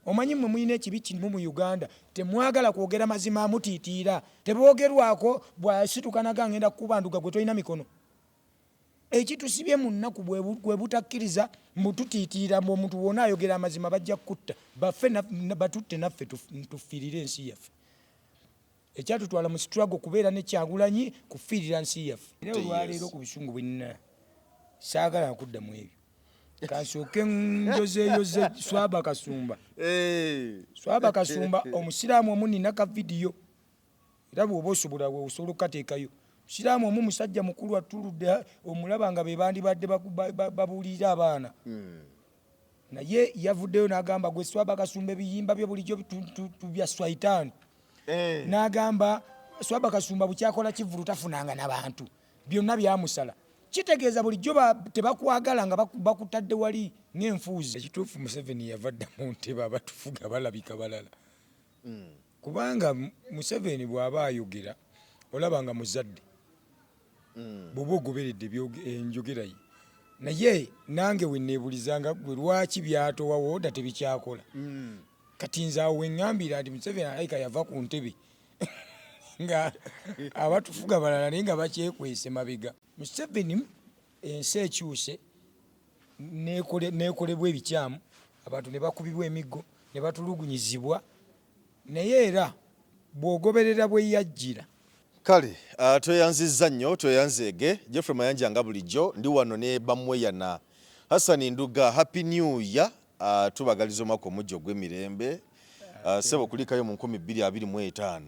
Omanyi mmwe mulina ekibi kimu mu Uganda, temwagala kwogera mazima, mutiitiira. Teboogerwako bw'asituka naga ngenda kukuba nduga gwe tolina mikono. Ekitusibye mu nnaku bwe butakkiriza mbu tutiitiira mbu omuntu bw'ona ayogera amazima bajja kukutta bafe batutte naffe tufiirire ensi yaffe. Ekyatutwala mu struggle kubeera ne Kyagulanyi kufiirira nsi yaffe. Era olwaleero ku busungu bwe nnina saagala kuddamu ebyo. Kansooke njozeeyoze Swaba Kasumba. Eh. Swaba Kasumba omusiraamu omu nina ka vidiyo era bw'oba osobola osobola okukateekayo. Musiraamu omu musajja mukulu attuludde omulaba nga be bandibadde babuulirira abaana. Naye yavuddeyo n'agamba gwe Swaba Kasumba ebiyimba byo bulijjo bya swaitaani. Eh. N'agamba Swaba Kasumba bukyakola kivvulu tafunanga na bantu byonna byamusala. Kitegeeza bulijjo tebakwagala nga bakutadde wali ng'enfuuzi. Ekituufu Museveni yava dda mu ntebe abatufuga balabika balala. Kubanga Museveni bw'aba ayogera olaba nga muzadde. Bw'oba ogoberedde enjogera ye. Naye nange we neebulizanga gwe lwaki by'atowa wooda tebikyakola. Kati nze awo we ŋŋambira nti Museveni alabika yava ku ntebe nga abatufuga balala naye nga bakyekwese mabega. Museveni ensi ekyuse n'ekolebwa ebikyamu, abantu ne bakubibwa emiggo ne batulugunyizibwa naye era bw'ogoberera bwe yajjira. Kale tweyanzizza nnyo tweyanzeege Geoffrey Mayanja nga bulijjo ndi wano ne Bamweyana Hassan Nduga. Happy New Year. Tubagaliza omwaka omujja ogw'emirembe. Ssebo kulikayo mu 2025.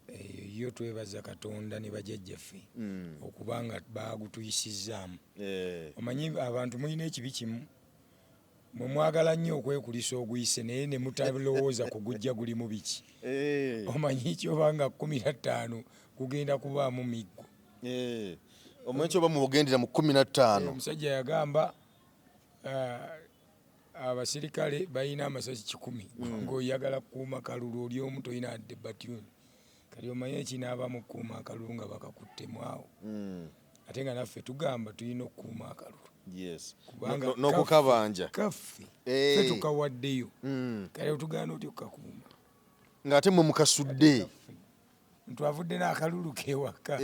Eyo yo twebaza Katonda ne bajjajjaffe okuba nga baagutuyisizzaamu. Omanyi abantu mulina ekibi kimu, mwe mwagala nnyo okwekulisa oguyise naye ne mutalowooza ku gujja gulimu biki. Omanyi ki oba nga 15 gugenda kubaamu miggo. Omanyi ki oba mugendera mu 15. Omusajja yagamba abasirikale balina amasasi 100 ng'oyagala kukuuma kalulu oli omu tolina wadde batyuni. Kati omanye ekinaaba mu kukuuma akalulu nga bakakuttemu awo. Ate nga naffe tugamba tulina okukuuma akalulu. Yes. Kubanga n'okukabanja. Kaffe. Ffe tukawaddeyo. Kale otugaana otya okukakuuma? Ng'ate mmwe mukasudde. Ntu avudde n'akalulu ke waka.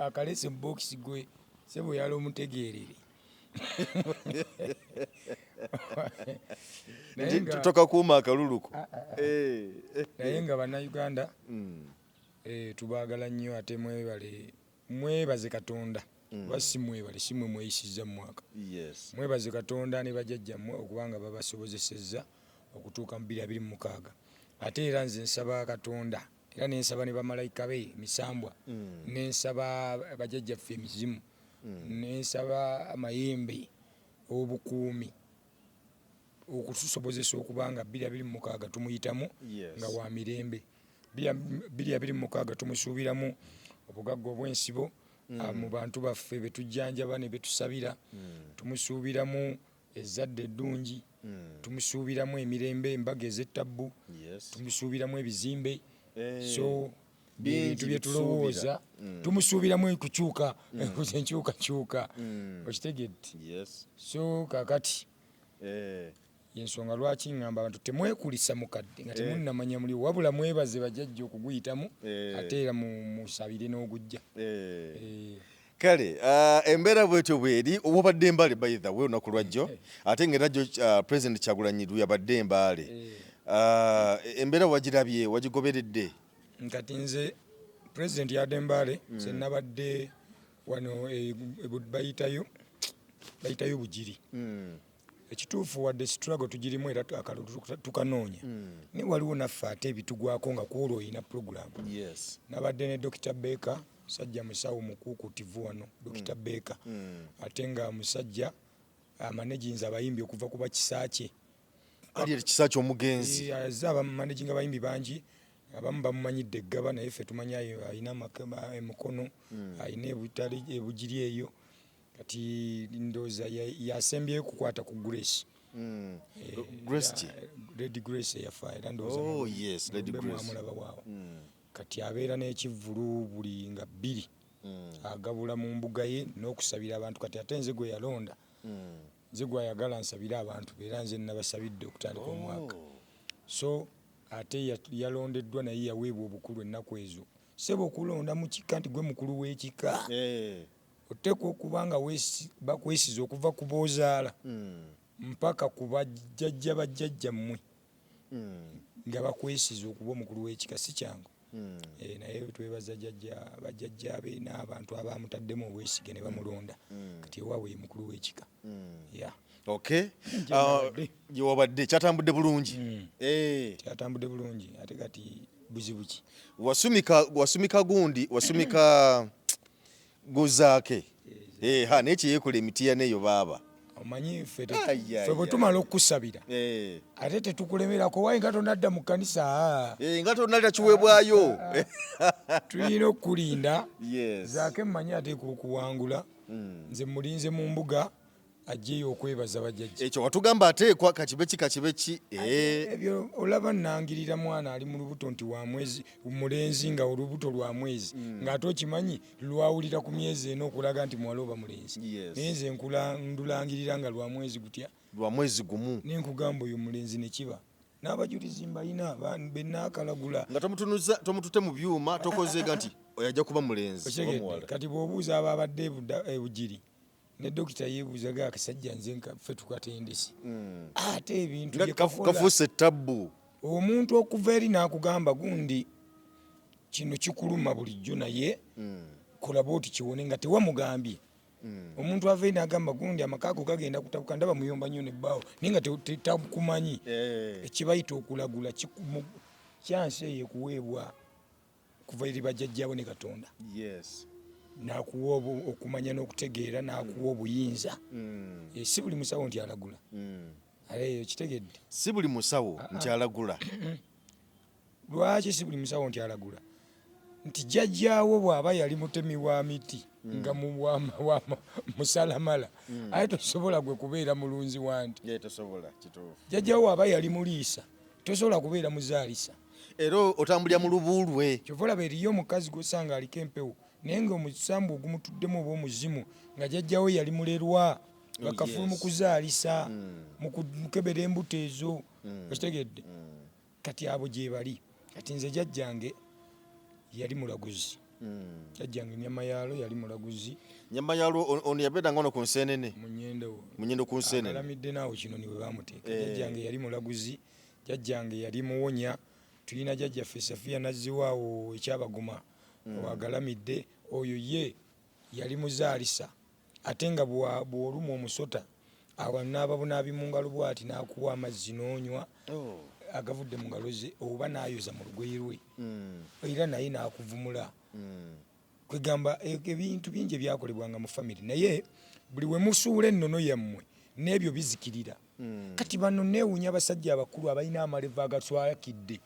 Akalese mu bookisi gwe ssebo yala omutegeerere. Tokakuuma akalulu ko. Naye nga Bannayuganda tubaagala nnyo ate mwebale mwebaze Katonda oba si mwebale si mwe mweyisizza mu mwaka. Mwebaze Katonda ne bajjajjammwe okuba nga babasobozesezza okutuuka mu 2026. Ate era nze nsaba Katonda era ne nsaba ne bamalayika be emisambwa ne nsaba bajjajjaffe emizimu ne nsaba amayembe obukuumi okutusobozesa okuba nga 2026 tumuyitamu nga wa mirembe. 2026 tumusuubiramu obugagga obw'ensibo mu bantu baffe be tujjanjaba ne be tusabira. Tumusuubiramu ezzadde eddungi, tumusuubiramu emirembe, embaga ez'ettabbu, tumusuubiramu ebizimbe. So bintu bye tulowooza, tumusuubiramu okukyuka, enkyukakyuka, okitegedde? So kaakati yensonga lwaki ngamba abantu temwekulisa mukadde nga temunnamanya muliwo, wabula mwebaze bajjajja okuguyitamu ate era musabire n'ogujja. Kale embeera bwetyo bweri. Wabadde Mbale by the way olunaku lwajjo, ate nga era jjo President Kyagulanyi lwe yabadde Mbale. Embeera wagirabye, wagigoberedde? Kati nze President yadde Mbale, nze nabadde wano bayitayo Bugiri. Ekituufu wadde struggle tugirimu era akalulu tukanoonya, naye waliwo naffe ate ebitugwako nga kwolwo olina program. Nabadde ne Dr. Baker, musajja musawo mukuukuutivu wano, Dr. Baker, ate nga musajja amanaginze abayimbi okuva ku Bakisaakye. Ariel Kisaakye omugenzi. Azze abamanaginga abayimbi bangi, abamu bamumanyidde Eggaba, naye ffe tumanyi alina emikono, alina ebutale ebugiri eyo. Kati ndowooza yasembyeyo kukwata ku Grace. Grace ki? Lady Grace eyafa era ndowooza Oh, yes, Lady mulumbe Grace. mwamulaba waawo. Kati abeera n'ekivvulu buli nga 2 agabula mu mbuga ye n'okusabira abantu. Kati ate nze gwe yalonda, nze gw'ayagala nsabire abantu be era nze nabasabidde okutandika omwaka. So ate yalondeddwa naye yaweebwa obukulu ennaku ezo. Ssebo okulonda mu kika nti gwe mukulu w'ekika oteekwa okuba nga bakwesize okuva ku b'ozaala mpaka ku bajjajja bajjajjammwe nga bakwesize okuba omukulu w'ekika, si kyangu. Naye twebaza bajjajjaabe n'abantu abamutaddemu obwesige ne bamulonda. Kati ewaabwe ye mukulu w'ekika. Yeah. Okay. Gye wabadde kyatambudde bulungi. Kyatambudde bulungi ate kati buzibu ki? Wasumika gundi, wasumika guzaake. Ha naye kyeyekola emitiya n'eyo baaba. Omanyi ffe bwe tumala okukusabira ate tetukulemerako wayi nga tonadda mu kkanisa. Nga tonalira kiweebwayo. Tulina okukulinda. Zaake mmanyi ateekwa okuwangula. Nze mulinze mu mbuga ajjeyo okwebaza bajjajja. Ekyo watugamba ateekwa kakibe ki kakibe ki. Ebyo olaba nnangirira mwana ali mu lubuto nti wa mwezi mulenzi nga olubuto lwa mwezi ng'ate okimanyi lwawulira ku myezi ena okulaga nti muwala oba mulenzi. Naye nze ndulangirira nga lwa mwezi gutya? Lwa mwezi gumu. Ne nkugamba oyo mulenzi ne kiba. N'abajulizi mbalina be naakalagula. Nga tomutunuza tomutute mu byuma tokozeega nti oyo ajja kuba mulenzi oba muwala. Kati bw'obuuza ababadde e Bugiri ne dokita yeebuuzaga akasajja nze ffe tukatendese. Ate ebintu bye kakola. Kafuuse tabbu. Omuntu okuva eri n'akugamba gundi kino kikuluma bulijjo naye kola bw'oti kiwone nga tewamugambye. Omuntu ava eri n'agamba gundi amaka ago gagenda kutabuka ndaba muyomba nnyo n'ebbaawo naye nga takumanyi. Ekibayita okulagula kyansi eyo ekuweebwa kuva eri bajjajjaabo ne Katonda. N'akuwa okumanya n'okutegeera n'akuwa obuyinza. Si buli musawo nti alagula. Ate eyo kitegedde. Si buli musawo nti alagula. Lwaki si buli musawo nti alagula? Nti jjajjaawo bw'aba yali mutemi wa miti nga musalamala aye tosobola gwe kubeera mulunzi wa nte. Tosobola, kituufu. Jjajjaawo bw'aba yali muliisa tosobola kubeera muzaalisa. Era otambulira mu lubuulwe. Kyova olaba eriyo omukazi gw'osanga aliko empewo naye ng'omusambu ogumutuddemu oba omuzimu nga jjajjaawe yali mulerwa nga kafulu mu kuzaalisa mu kukebera embuto ezo okitegedde. Kati abo gye bali. Kati nze jjajjange yali mulaguzi. Jjajjange Nyamayalo yali mulaguzi. Nyamayalo ono yabeeranga wano ku Nseenene. Mu Nnyendo. Mu Nnyendo ku Nseenene. Akalamidde naawo kino ni bwe baamuteeka. Jjajjange yali mulaguzi, jjajjange yali muwonya. Tulina jjajjaffe Safiya Nazziwaawo ekyabaguma agalamidde oyo ye yali muzaalisa ate nga bw'olumwa omusota awo anaaba bunaabi mu ngalo bw'ati n'akuwa amazzi n'onywa agavudde mu ngalo ze oba n'ayoza mu lugoye lwe era naye n'akuvumula. Kwegamba ebintu bingi ebyakolebwanga mu famire naye buli we musuula ennono yammwe n'ebyo bizikirira. Kati bano neewuunya abasajja abakulu abalina amalevu agaswakidde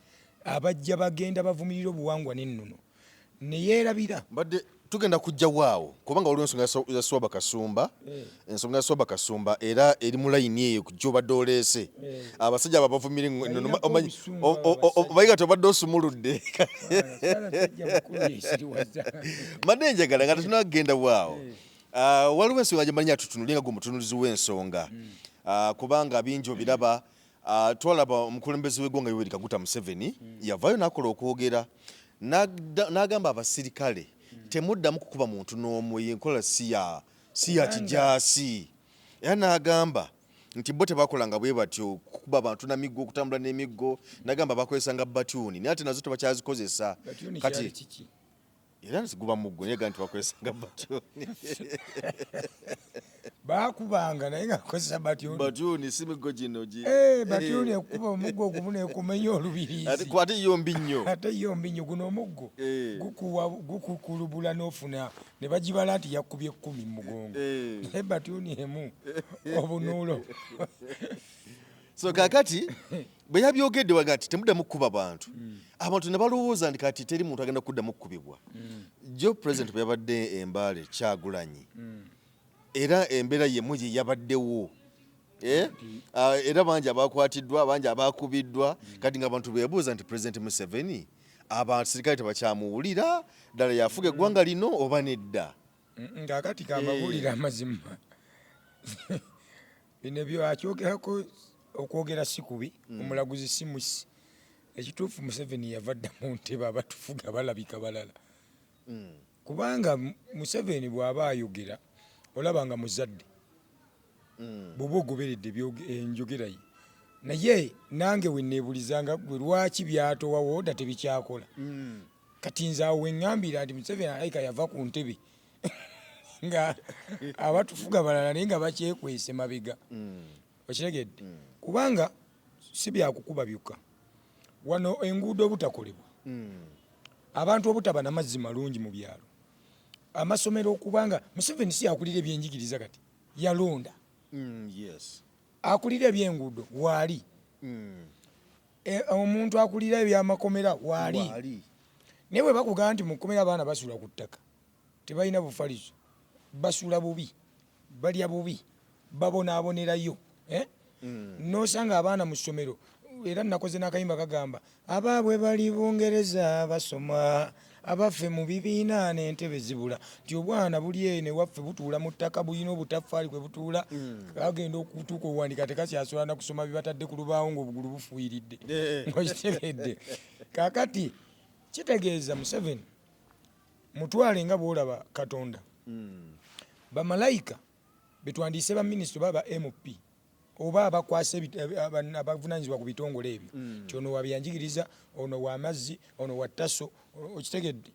abajja bagenda bavumirira obuwangwa n'ennono ne yeerabira. Mbadde tugenda kujja waawo kubanga waliwo ensonga ya Swaba Kasumba, ensonga ya Swaba Kasumba era eri mu layini eyo gy'obadde oleese. Abasajja abo abavumira ennono omanyi kati obadde osumuludde. Mbadde njagala nga tetunnagenda waawo. Waliwo ensonga gye mmanyi atutunulire nga gwe omutunuulizi w'ensonga kubanga bingi obiraba. Twalaba omukulembeze w'eggwanga Yoweri Kaguta Museveni yavaayo n'akola okwogera n'agamba abasirikale temuddamu kukuba muntu n'omu, eyo enkola si ya kijaasi. Era n'agamba nti bo tebakolanga bwe batyo kukuba abantu na miggo, okutambula n'emiggo, n'agamba bakozesanga batyuni naye ate nazo tebakyazikozesa. Kati era guba muggo naye gamba nti bakozesanga batyuni. Baakubanga naye nga bakozesa batyuni. Batyuni si miggo gino gi. Batyuni ekuba omuggo gumu n'ekumenya olubiriizi. Ate yo mbi nnyo. Ate yo mbi nnyo guno omuggo gukukulubula n'ofuna ne bagibala nti yakubye 10 mu mugongo. Naye batyuni emu obunuulo. So kaakati bwe yabyogedde waga nti temuddamu kukuba bantu. Abantu ne balowooza nti kati teri muntu agenda kuddamu kukubibwa. Jo president bwe yabadde e Mbale Kyagulanyi era embeera yemu gye yabaddewo. Era bangi abakwatiddwa, bangi abakubiddwa, kati ng'abantu beebuuza nti President Museveni abasirikale tebakyamuwulira ddala yafuga eggwanga lino oba nedda. Ng'akati kambabuulira amazima. Bino ebyo akyogerako okwogera si kubi, omulaguzi si musi. Ekituufu, Museveni yava dda mu ntebe, abatufuga balabika balala, kubanga Museveni bw'aba ayogera olaba nga muzadde, bw'oba ogoberedde enjogera ye. Naye nange weneebulizanga gwe, lwaki byatowa wooda tebikyakola? Kati nze awo weŋŋambira nti Museveni alayika yava ku ntebe nga abatufuga balala, naye nga bakyekwese mabega. Okitegedde? Kubanga si byakukuba byokka, wano enguudo obutakolebwa, abantu obutaba namazzi malungi mu byalo, amasomero, okubanga Museveni si yakulira ebyenjigiriza, kati yalonda akulira ebyenguudo waali, omuntu akulira ebyamakomera waali. Waali. Naye bwe bakugamba nti mu kkomera abaana basula ku ttaka, tebalina bufaliso, basula bubi, balya bubi, babonaabonerayo, eh? Nosanga abaana mu ssomero, era nakoze n'akayimba kagamba, abaabwe bali Bungereza basoma, abaffe mu bibiina n'entebe zibula, nti obwana buli eno ewaffe butuula mu ttaka, bulina obutaffaali kwe butuula, kagenda okutuuka owandika tekakyasobola na kusoma bibatadde ku lubaawo ng'obugulu bufuuyiridde. Okitegedde? Kaakati kitegeeza Museveni mutwale nga bw'olaba Katonda, bamalayika betwandiise baminisita oba ba MP oba abakwasa abavunanyizibwa ku bitongole ebyo, nti ono wabyanjigiriza, ono wamazzi, ono wa taso. Okitegedde?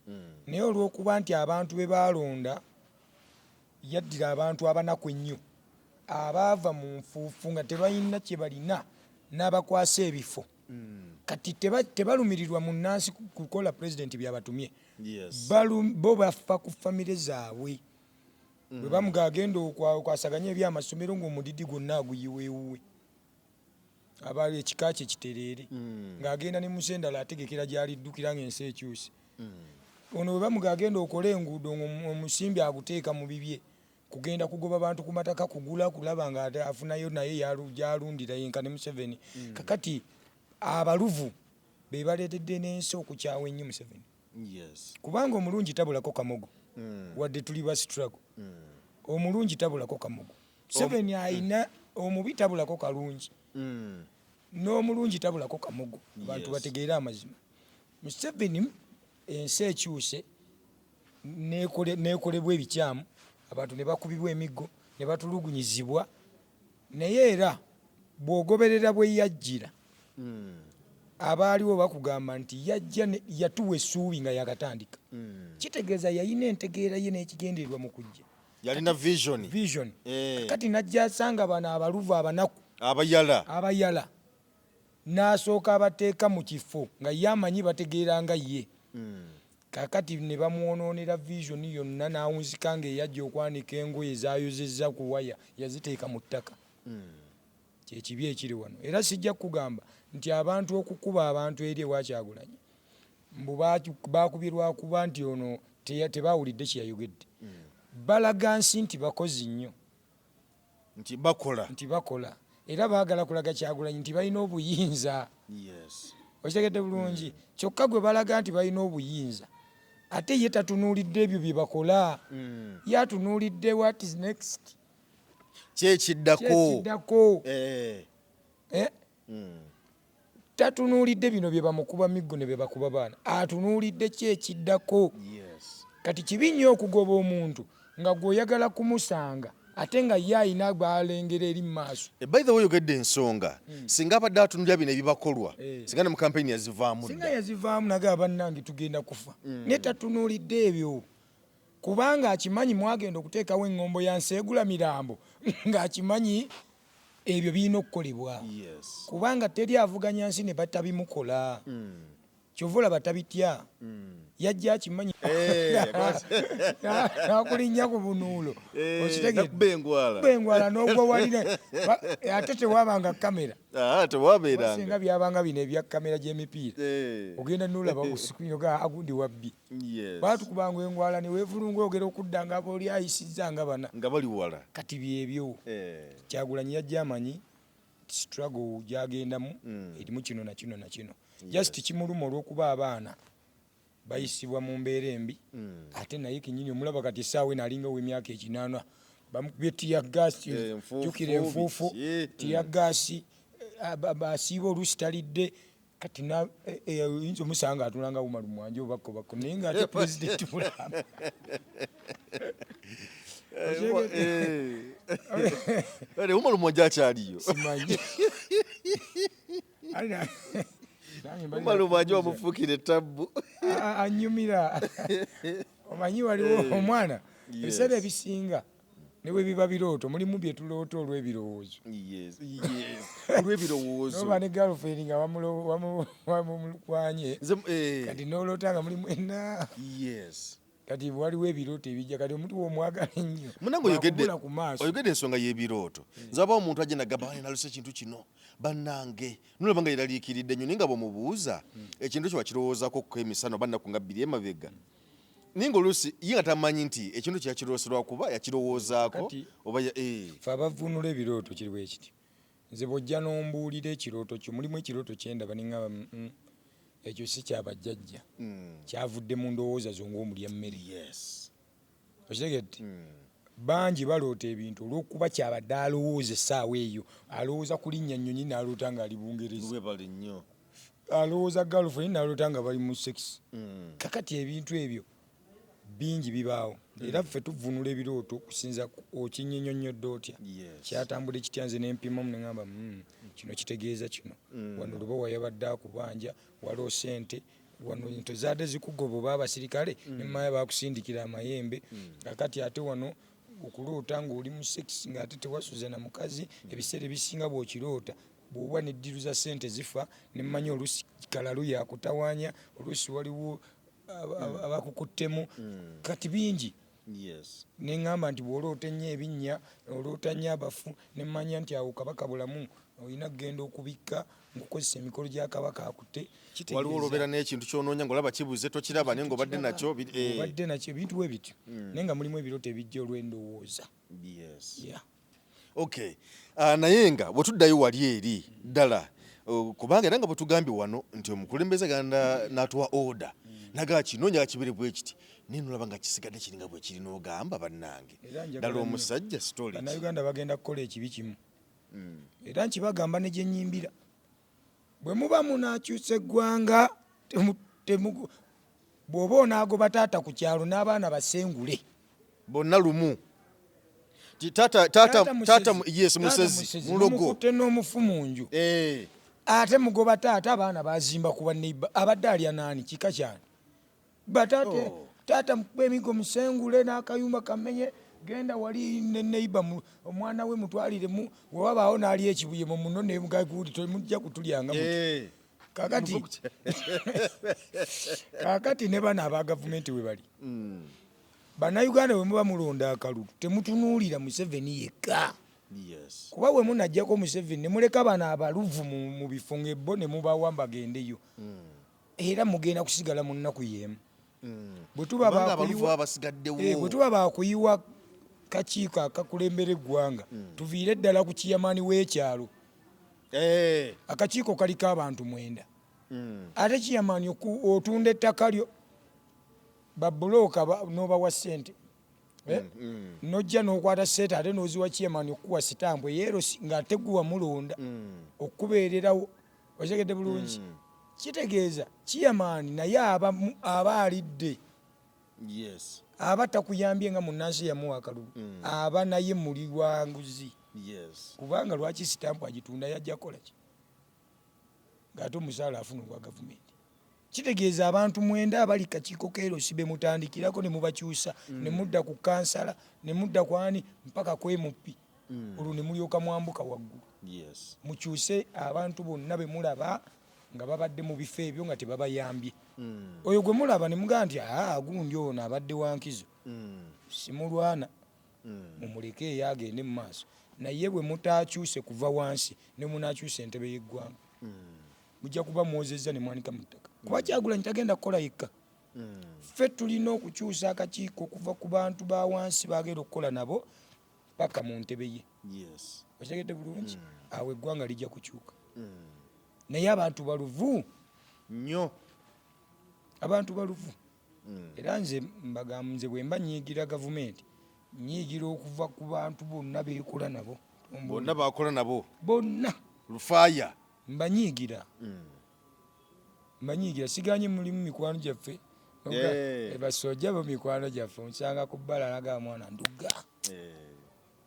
Naye olw'okuba nti abantu be balonda, yaddira abantu abanaku ennyo abaava mu nfuufu nga tebalina kye balina n'abakwasa ebifo. Kati tebalumirirwa munnansi kukola pulezidenti byabatumye. Bo bafa ku famire zaabwe. Bwe bamuga agenda okwasaganya ebyamasomero, ng'omudidi gwonna aguyiwa ewuwe, aba ekika kye kitereere, ng'agenda ne munsi endala ategekera gy'aliddukira ng'ensi ekyuse. Ono bwe bamuga agenda okola enguudo, ng'omusimbi aguteeka mu bibye, kugenda kugoba bantu ku mataka, kugula, kulaba nga ate afunayo naye gyalundira yenka ne Museveni. Kakati abaluvu be baleetedde n'ensi okukyawa ennyo Museveni, kubanga omulungi tabulako kamogo. Wadde tuli ba struggle, omulungi tabulako kamogo. Museveni ayina, omubi tabulako kalungi, n'omulungi tabulako kamogo. Abantu bategeere amazima. Museveni ensi ekyuse nekolebwa ebikyamu, abantu ne bakubibwa emiggo ne batulugunyizibwa, naye era bw'ogoberera bwe yajjira, abaaliwo bakugamba nti yajja yatuwa essuubi nga yakatandika. Kitegeeza yalina entegeera ye n'ekigendererwa mu kujja. Yalina vision. Vision. Kati najja asanga bano abaluvu, abanaku, abayala. Abayala, n'asooka abateeka mu kifo nga ye amanyi bategeera nga ye. Kakati ne bamwonoonera vision yonna, n'awunzika ng'eyajja okwanika engoye zayozezza ku waya yaziteeka mu ttaka. Kyekibi ekiri wano. Era sijja kugamba nti abantu okukuba abantu eri ewa Kyagulanyi mbu bakubye lwakuba nti ono tebawulidde kyeyayogedde. Balaga nsi nti bakozi nnyo. Nti bakola. Nti bakola, era baagala kulaga Kyagulanyi nti balina obuyinza. Okitegedde bulungi? Kyokka gwe balaga nti balina obuyinza, ate ye tatunuulidde ebyo bye bakola. Ye atunuulidde what is next. Kyekiddako. Kyekiddako. Eh? Tatunuulidde bino bye bamukuba miggo ne bye bakuba baana, atunuulidde ki ekiddako. Kati kibi nnyo okugoba omuntu nga gweoyagala kumusanga, ate nga ye ayina gwalengera eri mu maaso. By the way, oyogedde ensonga. Singa abadde atunulira bino ebibakolwa, singa ne mu kampeyini yazivaamu Singa dda. yazivaamu, nagaba bannange tugenda kufa, naye tatunuulidde ebyo kubanga akimanyi mwagenda okuteekawo eŋŋombo ya nseegula mirambo, ng'akimanyi ebyo birina okukolebwa, kubanga teri avuganya nsi ne batabimukola. Kyova olaba tabitya, yajja akimanyi. Nakulinnya ku bunuulo. Okitegedde? Nakuba engwala. Kuba engwala n'ogwa walina. Ate tewabanga kamera. Ah, tewabeeranga. Singa byabanga bino ebya kamera gy'emipiira, ogenda nolaba ku screen oga agundi wabbi. Baatukubanga engwala ne weevulunga, ogera okudda nga oli ayisizza nga bana nga bali wala. Kati byebyo. Kyagulanyi yajja amanyi struggle gyagendamu erimu kino na kino na kino. Just kimuluma olw'okuba abaana bayisibwa mu mbeera embi, ate naye kenyini omulaba kati essaawa eno alinga ow'emyaka 80, bamukubye tear gas. Enfuufu, jjukira enfuufu, biki. Tear gas, asiiba oluusi talidde. Kati oyinza omusanga atula nga Umaru Mwanje oba Kobako, naye nga ate pulezidenti mulamba. Umaru Mwanje akyaliyo? Simanyi. Umaru Mwanje wamufuukira etabbu. Anyumira. Omanyi waliwo omwana, ebiseera ebisinga ne bwe biba birooto, mulimu bye tuloota olw'ebirowoozo. Olw'ebirowoozo. Noba ne girlfriend nga wamukwanye, kati n'oloota nga mulimu enna. Kati waliwo ebirooto ebijja, kati omuntu w'omwagala ennyo Munange, oyogedde bw'akubula ku maaso. Oyogedde ensonga y'ebirooto. Nze abawo omuntu ajja nagamba, "Bane, nalose ekintu kino, bannange," nolaba nga yeraliikiridde nnyo, naye nga bw'omubuuza ekintu ekyo wakirowoozaako ko emisana oba nnaku nga 2 emabega, naye nga oluusi ye nga tamanyi nti ekintu kyo yakiroose lwakuba yakirowoozaako. Kati Oba ffe abavuunula ebirooto kiri bwe kiti: nze bw'ojja n'ombuulira ekirooto kyo, mulimu ekirooto kyendaba neŋŋamba, ekyo si kyabajjajja, kyavudde mu ndowooza zo ng'omulya mmere." Okitegedde? Bangi baloota ebintu olw'okuba kyabadde alowooza essaawa eyo. Alowooza ku linnya nnyonyi n'aloota ng'ali Bungereza. Webale nnyo. Alowooza girlfriend n'aloota nga bali mu sex. Kakati ebintu ebyo bingi bibaawo, era ffe tuvunula ebirooto okusinza okinyinyonnyodde otya, kyatambula kitya. Nze nempimamu neŋamba, kino kitegeeza kino." Wano Lubowa yabadde akubanja, waloose ente wano, ente zaadde zikugoba oba abasirikale, nemaya bakusindikira amayembe. Kakati ate wano okuloota ng'oli mu sex ng'ate tewasuze na mukazi, ebiseera ebisinga bw'okiroota, bw'oba neddiru za ssente zifa, nemmanya oluusi kalalu yakutawaanya, oluusi waliwo abakukuttemu. Kati bingi. Neŋŋamba nti bw'oloota ennyo ebinnya, oloota nnyo abafu, nemmanya nti awo Kabaka Bulamu olina kugenda okubikka nkukozesa emikolo gya Kabaka akutte. Waliwo olwobeera n'ekintu kyonoonya ng'olaba kibuze, tokiraba, naye ng'obadde nakyo Obadde nakyo. Ebintu bwe bityo, naye nga mulimu ebirooto ebijja olw'endowooza. Yeah. Okay. Naye nga bwe tuddayo wali eri ddala, kubanga era nga bwe tugambye wano nti omukulembeze agenda n'atuwa order, nagaa kino njagala kibeere bwe kiti, naye nolaba nga kisigadde kiringa bwe kiri, n'ogamba, "Bannange, Era njagala ddala nnyo. omusajja story ki?" Bannayuganda bagenda kukola ekibi kimu, era nkibagamba ne gye nnyimbira: bwe muba munaakyusa eggwanga, bw'oba onaagoba taata ku kyalo n'abaana basengule. Bonna lumu. Ti taata, taata, taata, yes, Taata musezi, musezi, mulogo. mumukutte n'omufu mu nju. Ate mugoba taata, abaana bazimba ku baneiba, abadde alya naani? Kika kyani bataate? Oh. Taata mukuba emigo, musengule n'akayumba kamenye, genda wali ne neiba, omwana we mutwaliremu, wewabaawo n'alya ekibuye mu muno nemugagundi, temujja kutulyanga muti. Kakati ne bano aba gavumenti we bali, Bannayuganda, bwe muba mulonda akalulu, temutunuulira Museveni yekka. Kuba bwe munajjako Museveni ne muleka bano abaluvu mu bifo ng'ebbo ne mubawa bagendeyo, era mugenda kusigala mu nnaku y'emu. Bwe tuba Kubanga abaluvu bakuyiwa baba basigaddewo. Bwe tuba bakuyiwa kakiiko akakulembera eggwanga, tuviire ddala ku chairman w'ekyalo. Akakiiko kaliko abantu 9. Ate chairman otunda ettaka lyo, babulooka n'obawa ssente. Nojja n'okwata ssente ate n'oziwa chairman okukuwa sitampu eyeerosi ng'ate gwe wamulonda okubeererawo. Okitegedde bulungi? Kitegeeza chairman naye aba alidde. Aba takuyambye nga munnansi yamuwa akalulu, aba naye muli wa nguzi. Kubanga lwaki sitampu agitunda? Yajja kukola ki ng'ate omusaala afuna ogwa gavumenti? Kitegeeza abantu 9 abali kakiiko keerosi be mutandikirako ne mubakyusa, ne mudda ku kansala, ne mudda ku ani, mpaka ku MP, olwo ne mulyoka mwambuka waggulu. Mukyuse abantu bonna be mulaba nga babadde mu bifo ebyo nga tebabayambye. Oyo gwe mulaba ne mugamba nti, "Aa, gundi ono abadde wa nkizo," simulwana, mumuleke eyo agende mu maaso. Naye bwe mutakyuse kuva wansi ne munakyusa entebe y'eggwanga, mujja kuba mwozezza ne mwanika mu ttaka, kuba Kyagulanyi tagenda kukola yekka. Ffe tulina okukyusa akakiiko okuva ku bantu ba wansi bagenda okukola nabo paka mu ntebe ye. Okitegedde bulungi? Awo eggwanga lijja kukyuka. Naye abantu baluvu. Nnyo. Abantu baluvu. Era nze mbagamba, nze bwe mba nyiigira gavumenti, nyiigira okuva ku bantu bonna beekola nabo. Bonna bakola nabo. Bonna. Lufaaya. Mbanyiigira. Mbanyiigira, siganye mulimu mikwano gyaffe. Basojja bo mikwano gyaffe onsanga ku bbala naga mwana Ndugga.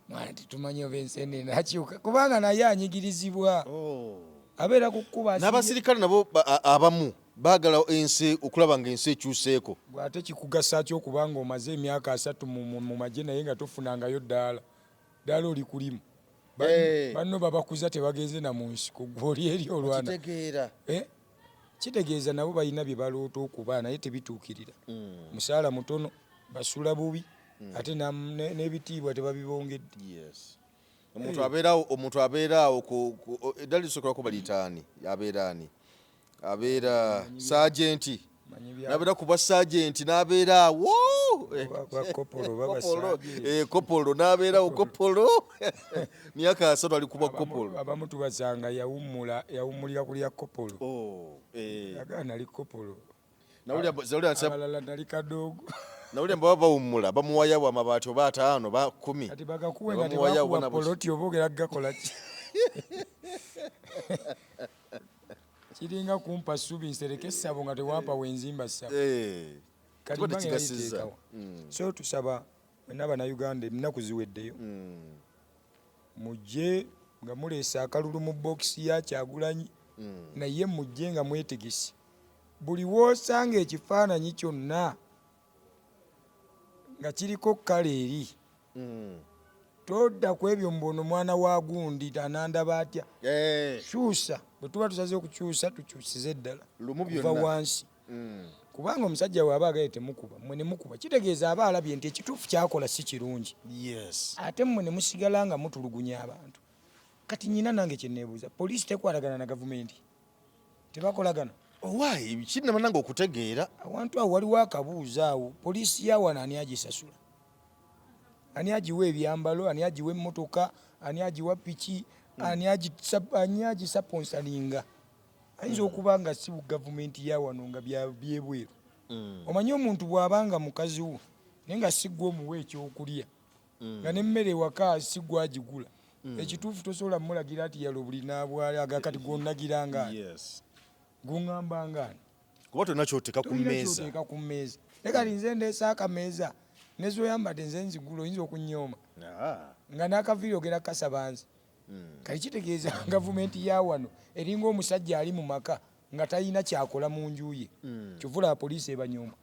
Mwana tetumanyi oba ensi enakyuka kubanga naye anyigirizibwa. Oh. Abeera ku kkubo. N'abasirikale nabo abamu baagala ensi okulaba nga ensi ekyuseeko. Ate kikugasa ki okuba nga omaze emyaka 30 mu magye naye nga tofunangayo ddaala? Ddaala oli kulimu. Banno babakuza tebagenze na mu nsiko, gwe oli eri olwana. Kitegeera. Kitegeeza nabo balina bye baloota okuba naye tebituukirira. Musaala mutono, basula bubi, ate n'ebitiibwa tebabibongedde. Yes. Omuntu abeerawo, omuntu abeeraawo eddala lisookerwako baliyita ani? Abeera ani? Abeera saajenti. N'abeera ku bwa saajenti n'abeera awo. Bwa kopolo oba Kopolo, basaajenti. Kopolo n'abeerawo kopolo. Myaka 30 ali ku bwa kopolo. Abamu tubasanga yawummulira ku lya kopolo. Oh. Yagala nali kopolo. Nawulira zawulira nsa- Abalala nali kadoogo. Nawulira mbu baba bawummula, bamuwayawo amabaati oba 5 oba 10. Kati bagakuwe nga Bamuwayawo tebakuwa bona busi. poloti oba ogera kugakola ki? Kiringa kumpa ssubi nsereke essabo nga tewampa wenzimba ssabo. Kati Kiba mbange tekigasizza. nayiteekawo. So tusaba mwenna Bannayuganda ennaku ziweddeyo. Mujje nga muleese akalulu mu bookisi ya Kyagulanyi, naye mujje nga mwetegese. Buli w'osanga ekifaananyi kyonna nga kiriko kkala eri, todda ku ebyo mbu ono mwana wa gundi anandaba atya. Kyusa, bwe tuba tusaze okukyusa tukyusize ddala Lumu kuva byonna. wansi. Kubanga omusajja bw'aba agaye temukuba, mmwe ne mukuba, kitegeeza aba alabye nti ekituufu ky'akola si kirungi. Ate mmwe ne musigala nga mutulugunya abantu. Kati nnyina nange kye neebuuza, poliisi tekwatagana na gavumenti? Tebakolagana? Owaayi, kinnema nange okutegeera. Awantu awo waliwo akabuuzo awo, poliisi ya wano ani agisasula? Ani agiwa ebyambalo, ani agiwa emmotoka, ani agiwa piki, ani agisaponsalinga? Ayinza okuba nga si gavumenti ya wano nga byebweru. Omanyi omuntu bw'aba nga mukazi wo naye nga si ggwe omuwa ekyokulya, nga n'emmere ewaka si ggwe agigula, ekituufu tosobola mmulagira nti yalo buli n'abwala aga kati gw'onnagira nga ani? Gw'oŋŋamba nga ani? Kuba tolina ky'oteeka ku Tolina mmeeza. ky'oteeka ku mmeeza. Naye kati nze ndeese akameeza ne z'oyambadde nze nzigula oyinza okunnyooma. Nga n'akaviiri ogenda kukasaba nze. Kati kitegeeza gavumenti ya wano eringa omusajja ali mu maka nga talina kyakola mu nju ye. Kyova olaba poliisi ebanyooma.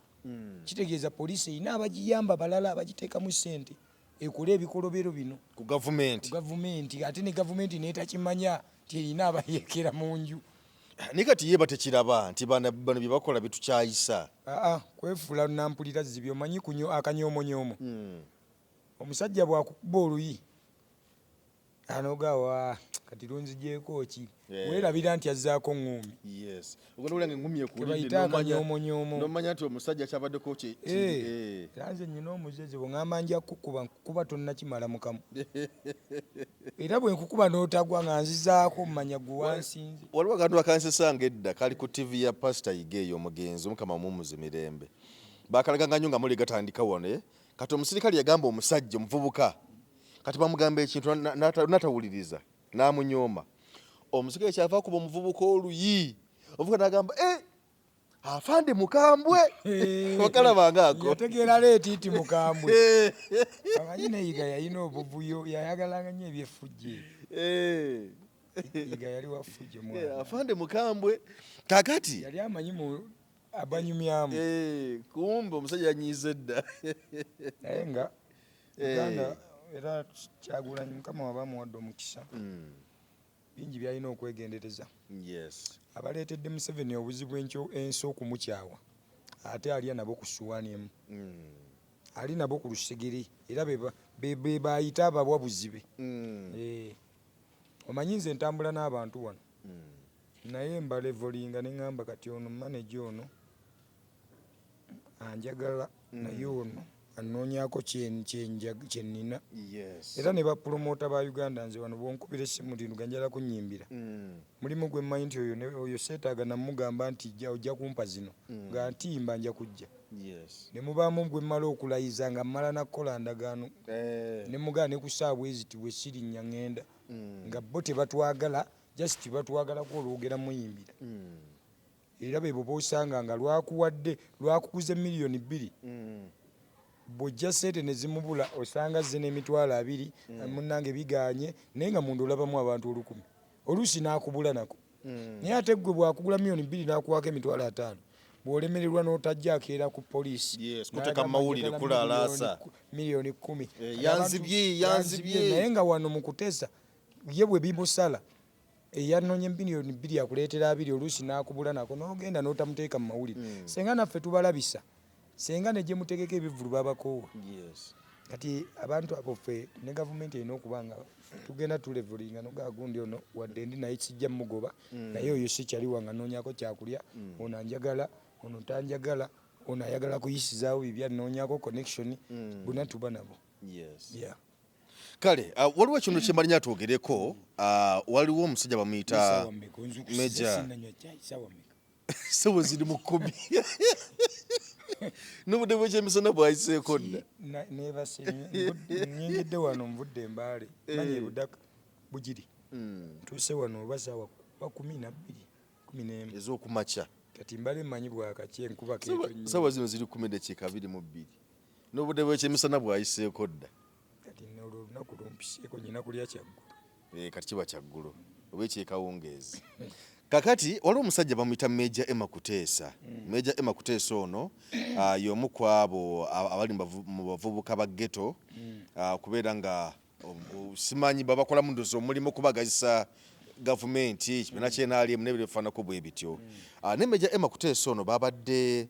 Kitegeeza poliisi erina abagiyamba balala abagiteekamu ssente ekole ebikolobero bino. Ku gavumenti. Ku gavumenti, ate ne gavumenti n'etakimanya nti erina abayeekera mu nju. Naye kati ye batekiraba nti bano bye bakola bitukyayisa. Aa, kwefuula nampulira zzibi, omanyi akanyomonyoomo. Omusajja bw'akukuba oluyi anogawa kati lunzigyeko ki? Weerabira nti azzaako ŋŋuumi. Yes. Ogenda owulira ng'eŋŋumi ekuwulidde, Kebayita akanyomonyoomo. n'omanya nti omusajja kyabaddeko Era nze nnina omuzezi bwe ŋŋamba nja kukukuba, nkukuba tonnakimala mukamu. Era bwe nkukuba n'otagwa nga nzizaako mmanya gwe wansinze. Waliwo akantu akansesanga edda kali ku TV ya Pastor Yiga eyo omugenzi, Omukama amumuze mirembe. Baakalaganga nnyo nga muli gatandika wano, Kati omusirikale yagamba omusajja omuvubuka, kati bamugamba ekintu n'atawuliriza, n'amunyooma. Omusirikale kyava akuba omuvubuka oluyi, omuvubuka n'agamba, afande mukambwe. Wakalabanga ako. Yategeera leeti nti mukambwe. Amanyi ne Yiga yalina obuvuyo, yayagalanga nnyo eby'effujjo ebyo. Yiga yali wa ffujjo mwana. Afande mukambwe. Kaakati yali amanyi mu abanyumyamu. Kumbe omusajja yanyiize dda. Naye nga Uganda era Kyagulanyi Mukama waba amuwadde omukisa. Bingi by'alina okwegendereza. Abaleetedde Museveni obuzibu ensi okumukyawa, ate alya nabo ku ssuwaani emu. Ali nabo ku lusegere era be bayita abawabuzi be. Omanyi nze ntambula n'abantu wano. Naye mbalevolinga ne ŋŋamba kati ono manager ono anjagala naye ono annoonyaako kye nnina. Era ne bapromota ba Uganda nze wano bw'onkubira essimu nti nga njagala kunnyimbira. Mulimu gwe mmanyi nti oyo seetaaga namugamba nti ojja kumpa zino. Nga ntimba nja kujja. Ne mubaamu gwe mmala okulayiza nga mmala na kukola ndagaano. Ne mugamba ne ku ssaawa bwe ziti bwe sirinnya ŋŋenda. Nga bo tebatwagala, just batwagalako olwogera muyimbira. Era bebo bosanga nga lwakuwadde, lwakuguze 2 million, bw'ojja sente ne zimubula, osanga zze n'20,000. Munnange biganye, naye nga munda olabamu abantu 1,000, oluusi n'akubula nako. Naye ate gwe bwakugula 2 million n'akuwaako 50,000, bw'olemererwa n'otajja, akeera ku poliisi. Yes, kuteeka mu mawulire, kulaalaasa. 10 million. Eh, yanzibye, yanzibye. Naye nga wano mu kuteesa ye bwe bimusala, eyanonye 2 million akuleetera 20, oluusi n'akubula nako, n'ogenda n'otamuteeka mu mawulire. Senga naffe tubalabisa, senga ne gye mutegeka ebivvulu babakoowa. Kati abantu abo ffe ne gavumenti erina okuba nga tugenda tulevelinga nogagundi ono, wadde ndi naye sijja mugoba, naye oyo si kyaliwa nga noonyako kyakulya. Ono anjagala, ono tanjagala, ono ayagala kuyisizaawo bibya, noonyako connection, bonna tuba nabo. Yeah. Kale waliwo ekintu kyemalinya twogereko. Waliwo omusajja bamuyita Essaawa mmeka? Onzukusiza. Major. Sinnanywa caayi, ssaawa mmeka? Sebo, ziri mu 10, n'obudde bwekyemisana bwayiseeko dda. Neebase, nyingidde wano nvudde Embaale, manya ebudaka bugiri, ntuuse wano oba saawa ba 12, 11 ez'okumakya. Kati mbale mmanyi bwakaki enkuba keetonnya. Sawa zino ziri 10:22, n'obudde bwekyemisana bwayiseeko dda. Kati olwo olunaku lumpiseeko, nyina kulya kyaggulo. Eh, kati kiba kyaggulo oba ekyekawungeezi. Kakati waliwo omusajja bamuyita Major Emma Kuteesa. Major Emma Kuteesa ono y'omu ku abo abali mu bavubuka ba ghetto, kubeera nga simanyi babakolamu ndozi omulimu okubagazisa gavumenti, ekibiina kyenalimu n'ebiro ebifaananako bwe bityo. Ne Major Emma Kuteesa ono babadde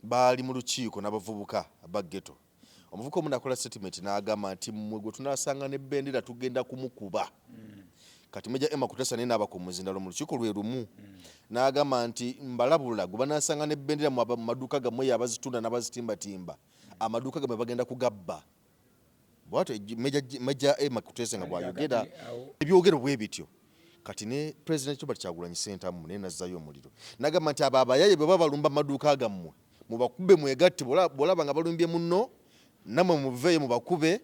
baali mu lukiiko n'abavubuka ba ghetto. Omuvubuka omu nakola statement n'agamba nti mmwe gwe tunaasanga n'ebendera tugenda kumukuba. Kati Major Emma Kuteesa naye n'aba ku muzindalo mu lukiiko lwe lumu n'agamba nti mbalabula, gwe banaasanga n'ebendera mu maduuka gammwe, ye abazitunda n'abazitimbatimba, amaduuka gammwe bagenda kugabba. Bwatyo Major Emma Kuteesa nga bw'ayogera ebyogero bwe bityo. Kati ne President Robert Kyagulanyi Ssentamu naye nazzayo omuliro n'agamba nti abo abayaye bwe baba balumba amaduuka gammwe, mubakube, mwegatte. Bw'olaba nga balumbye munno, nammwe muveeyo mubakube,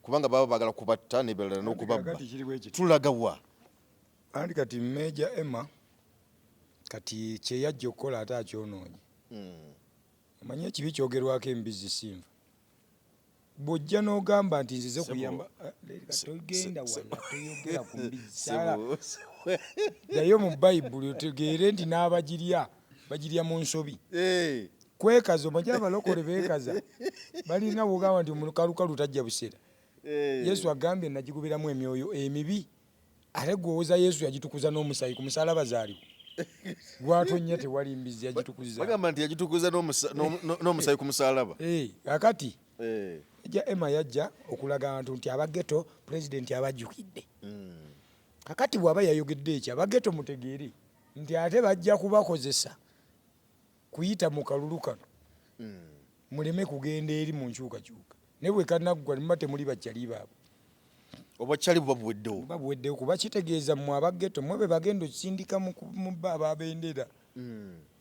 kubanga baba baagala kubatta n'ebirala n'okubabba. Kakati kiri bwe kiti. Tulaga wa? Anti kati Major Emma kati kyeyajja okukola ate akyonoonye. Omanyi ekibi kyogerwako embizzi sinva. Bw'ojja n'ogamba nti nzize kuyamba, eh, togenda wala, toyogera ku mbizzi. Saala, ddayo mu Bayibuli otegeere nti n'abagirya bagirya mu nsobi. Kwekaza, omanyi abalokole beekaza, balinga bwogamba nti omukalukalu tajja busera. Yesu agambye nagigubiramu emyoyo emibi, ate gweowoza Yesu yagitukuza n'omusayi ku musalaba zaaliwo gwatonnya, tewali mbizzi yagitukuza. Bagamba nti yagitukuza n'omusayi ku musalaba. Eh, kakati ejja Emma yajja okulaga abantu nti abageto pulezidenti abajjukidde. Kakati bw'aba yayogedde ekyo, abageto mutegeere nti ate bajja kubakozesa kuyita mu kalulu kano, muleme kugenda eri mu nkyukakyuka, naye bwe kanaggwa muba temuli bakyali baabwe. Obwakyali buba buweddewo. Buba buweddewo, kuba kitegeeza mmwe abageto mwe be bagenda okisindika mu ba ababendera.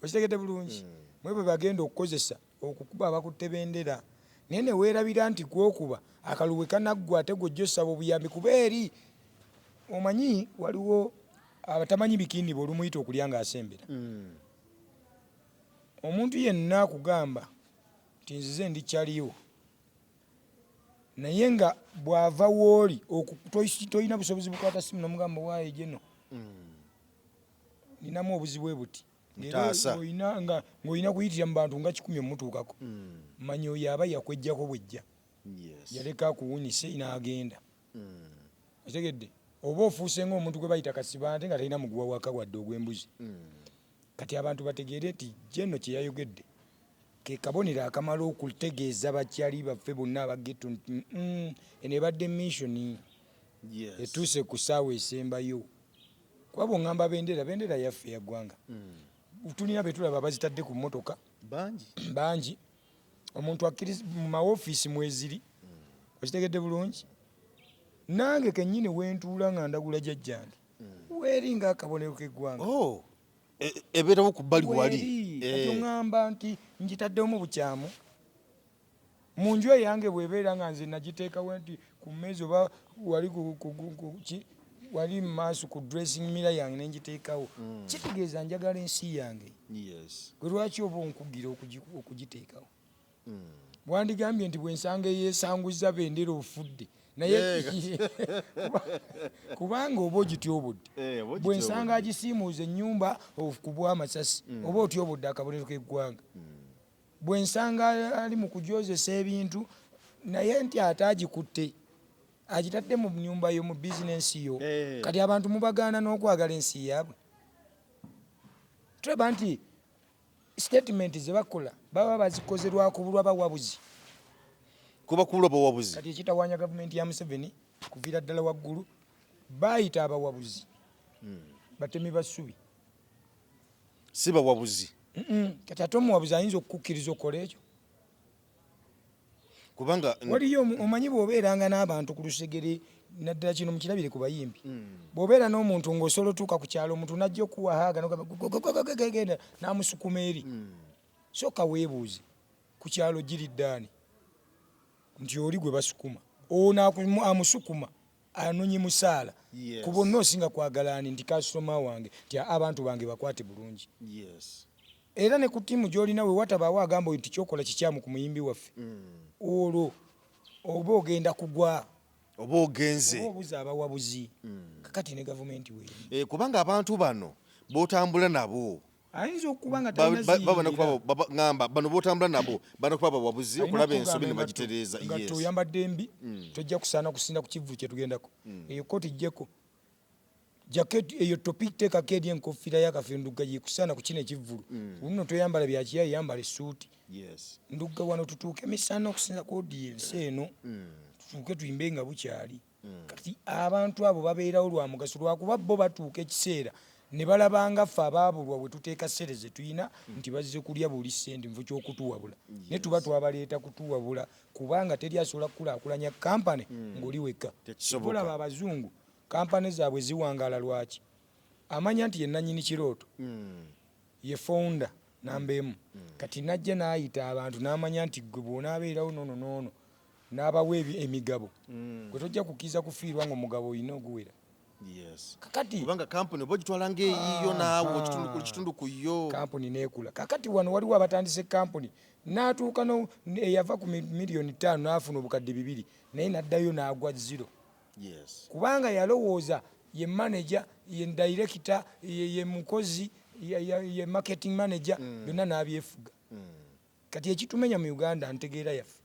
Okitegedde bulungi? Mwe bwe bagenda okukozesa okukuba abakutte bendera, naye ne weerabira nti gwokuba akalulu bwe kanaggwa ate gw'ojja osaba obuyambi, kuba eri omanyi waliwo abatamanyi bikini bw'olumuyita okulya ng'asembera. Omuntu yenna akugamba nti nzize ndi kyaliwo, naye nga bw'ava w'oli tolina busobozi bukwata simu nomugamba waaye geno ninamu obuzibu bwe buti. Era Ntaasa. olina nga ng'olina kuyitira mu bantu nga 100 omutuukako, manya oyo aba yakwejjako bwejja, yaleka akuwunyise n'agenda. Okitegedde? Oba ofuuse ng'omuntu gwe bayita kasibante nga talina muguwa waka wadde ogw'embuzi. Kati abantu bategeere nti jeno kye yayogedde ke kabonero akamala okutegeeza bakyali baffe bonna abageto nti eno ebadde mission etuuse ku ssaawa esembayo, kuba bw'oŋŋamba bendera, bendera yaffe ya ggwanga. Tulina be tulaba abazitadde ku mmotoka. Bangi. Bangi. Omuntu akkiriza mu mawofiisi mweziri. Okitegedde bulungi? Nange kennyini wentuula nga ndagula jjajjange, weeri ng'akabonero k'eggwanga. Oh, ebeerawo ku bbali wali. Weeri. Kati oŋŋamba nti ngitaddemu bukyamu mu nju eyange, bw'ebeera nga nze nagiteekawo nti ku mmeeza oba wali ki. Wali mu maaso ku dressing mirror yange nengiteekawo. Kitegeeza njagala ensi yange. Gwe lwaki oba onkugira okugiteekawo? Wandigambye nti bwensanga eyesanguza bendera ofudde, naye kubanga oba ogityobodde. Oba Bwensanga agisiimuuza ennyumba okubwa amasasi, oba otyobodde akabonero k'eggwanga. Bwensanga ali mu kujozesa ebintu, naye nti ate agikutte agitadde mu nyumba yo, mu bizinensi yo. Kati abantu mubagaana n'okwagala ensi yaabwe. Tulaba nti statement ze bakola baba bazikoze lwakubulwa bawabuzi. Kuba kubulwa bawabuzi. Kati ekitawaanya gavumenti ya Museveni kuviira ddala waggulu, bayita abawabuzi batemi ba ssubi. Si bawabuzi. Kati ate omuwabuzi ayinza okukukkiriza okukola ekyo? Kubanga Waliyo omanyi bw'obeeranga n'abantu ku lusegere, naddala kino mukirabire ku bayimbi, bw'obeera n'omuntu ng'osobola otuuka ku kyalo, omuntu n'ajja okuwa haaga n'ogamba, genda n'amusukuma eri. Sooka weebuuze ku kyalo giri ddaani nti oli gwe basukuma, ono amusukuma anonye musaala. Ku bonna osinga kwagala ani? Nti kasitoma wange, nti abantu bange bakwate bulungi. Era ne ku ttiimu gy'olina, we watabaawo agamba nti kyokola kikyamu ku muyimbi waffe, olwo oba ogenda kugwa. Oba ogenze. Oba obuza abawabuzi. Kakati ne gavumenti weeri. Kubanga abantu bano b'otambula nabo ayinza okuba nga talina babona ziyingira. Kuba ŋŋamba bano b'otambula nabo balina kuba bawabuzi Alina okulaba okugamba ensobi ne engatto, bagitereeza. Engatto oyambadde mbi, tojja kusaana kusinda ku kivvu kye tugendako. Eyo kooti ggyeko, jaketi eyo topi teekako eri enkofiira y'akafendugga yekusaana ku kino ekivvulu. Luno toyambala byakiyayi, yambala essuuti. Ndugga wano tutuuke misana okusinza ku audience eno, tutuuke tuyimbe nga bukyali. Kati abantu abo babeerawo lwa mugaso, lwakuba bo batuuka ekiseera ne balabanga ffe abaabulwa bwe tuteeka ssente ze tulina nti bazze kulya buli ssente nfu ky'okutuwabula, naye tuba twabaleeta kutuwabula, kubanga teri asobola kukulaakulanya kampani ng'oli wekka. Tekisoboka. Olaba abazungu kampani zaabwe ziwangaala lwaki? Amanya nti ye nannyini kirooto, ye founder namba emu. Kati najja n'ayita abantu n'amanya nti gwe bw'onaabeerawo noono noono, n'abawa emigabo, gwe tojja kukkiriza kufiirwa ng'omugabo olina oguwera. Kakati Kubanga kampuni oba ogitwala ng'eyiyo naawe, ku kitundu ku yo. Kampuni neekula. Kakati wano waliwo abatandise kampuni n'atuuka eyava ku 5 miliyoni n'afuna 2,000, naye n'addayo n'agwa zero. Kubanga yalowooza ye manager, ye director, ye mukozi, ye marketing manager, byonna n'abyefuga. Kati ekitumenya mu Uganda ntegeera yaffe.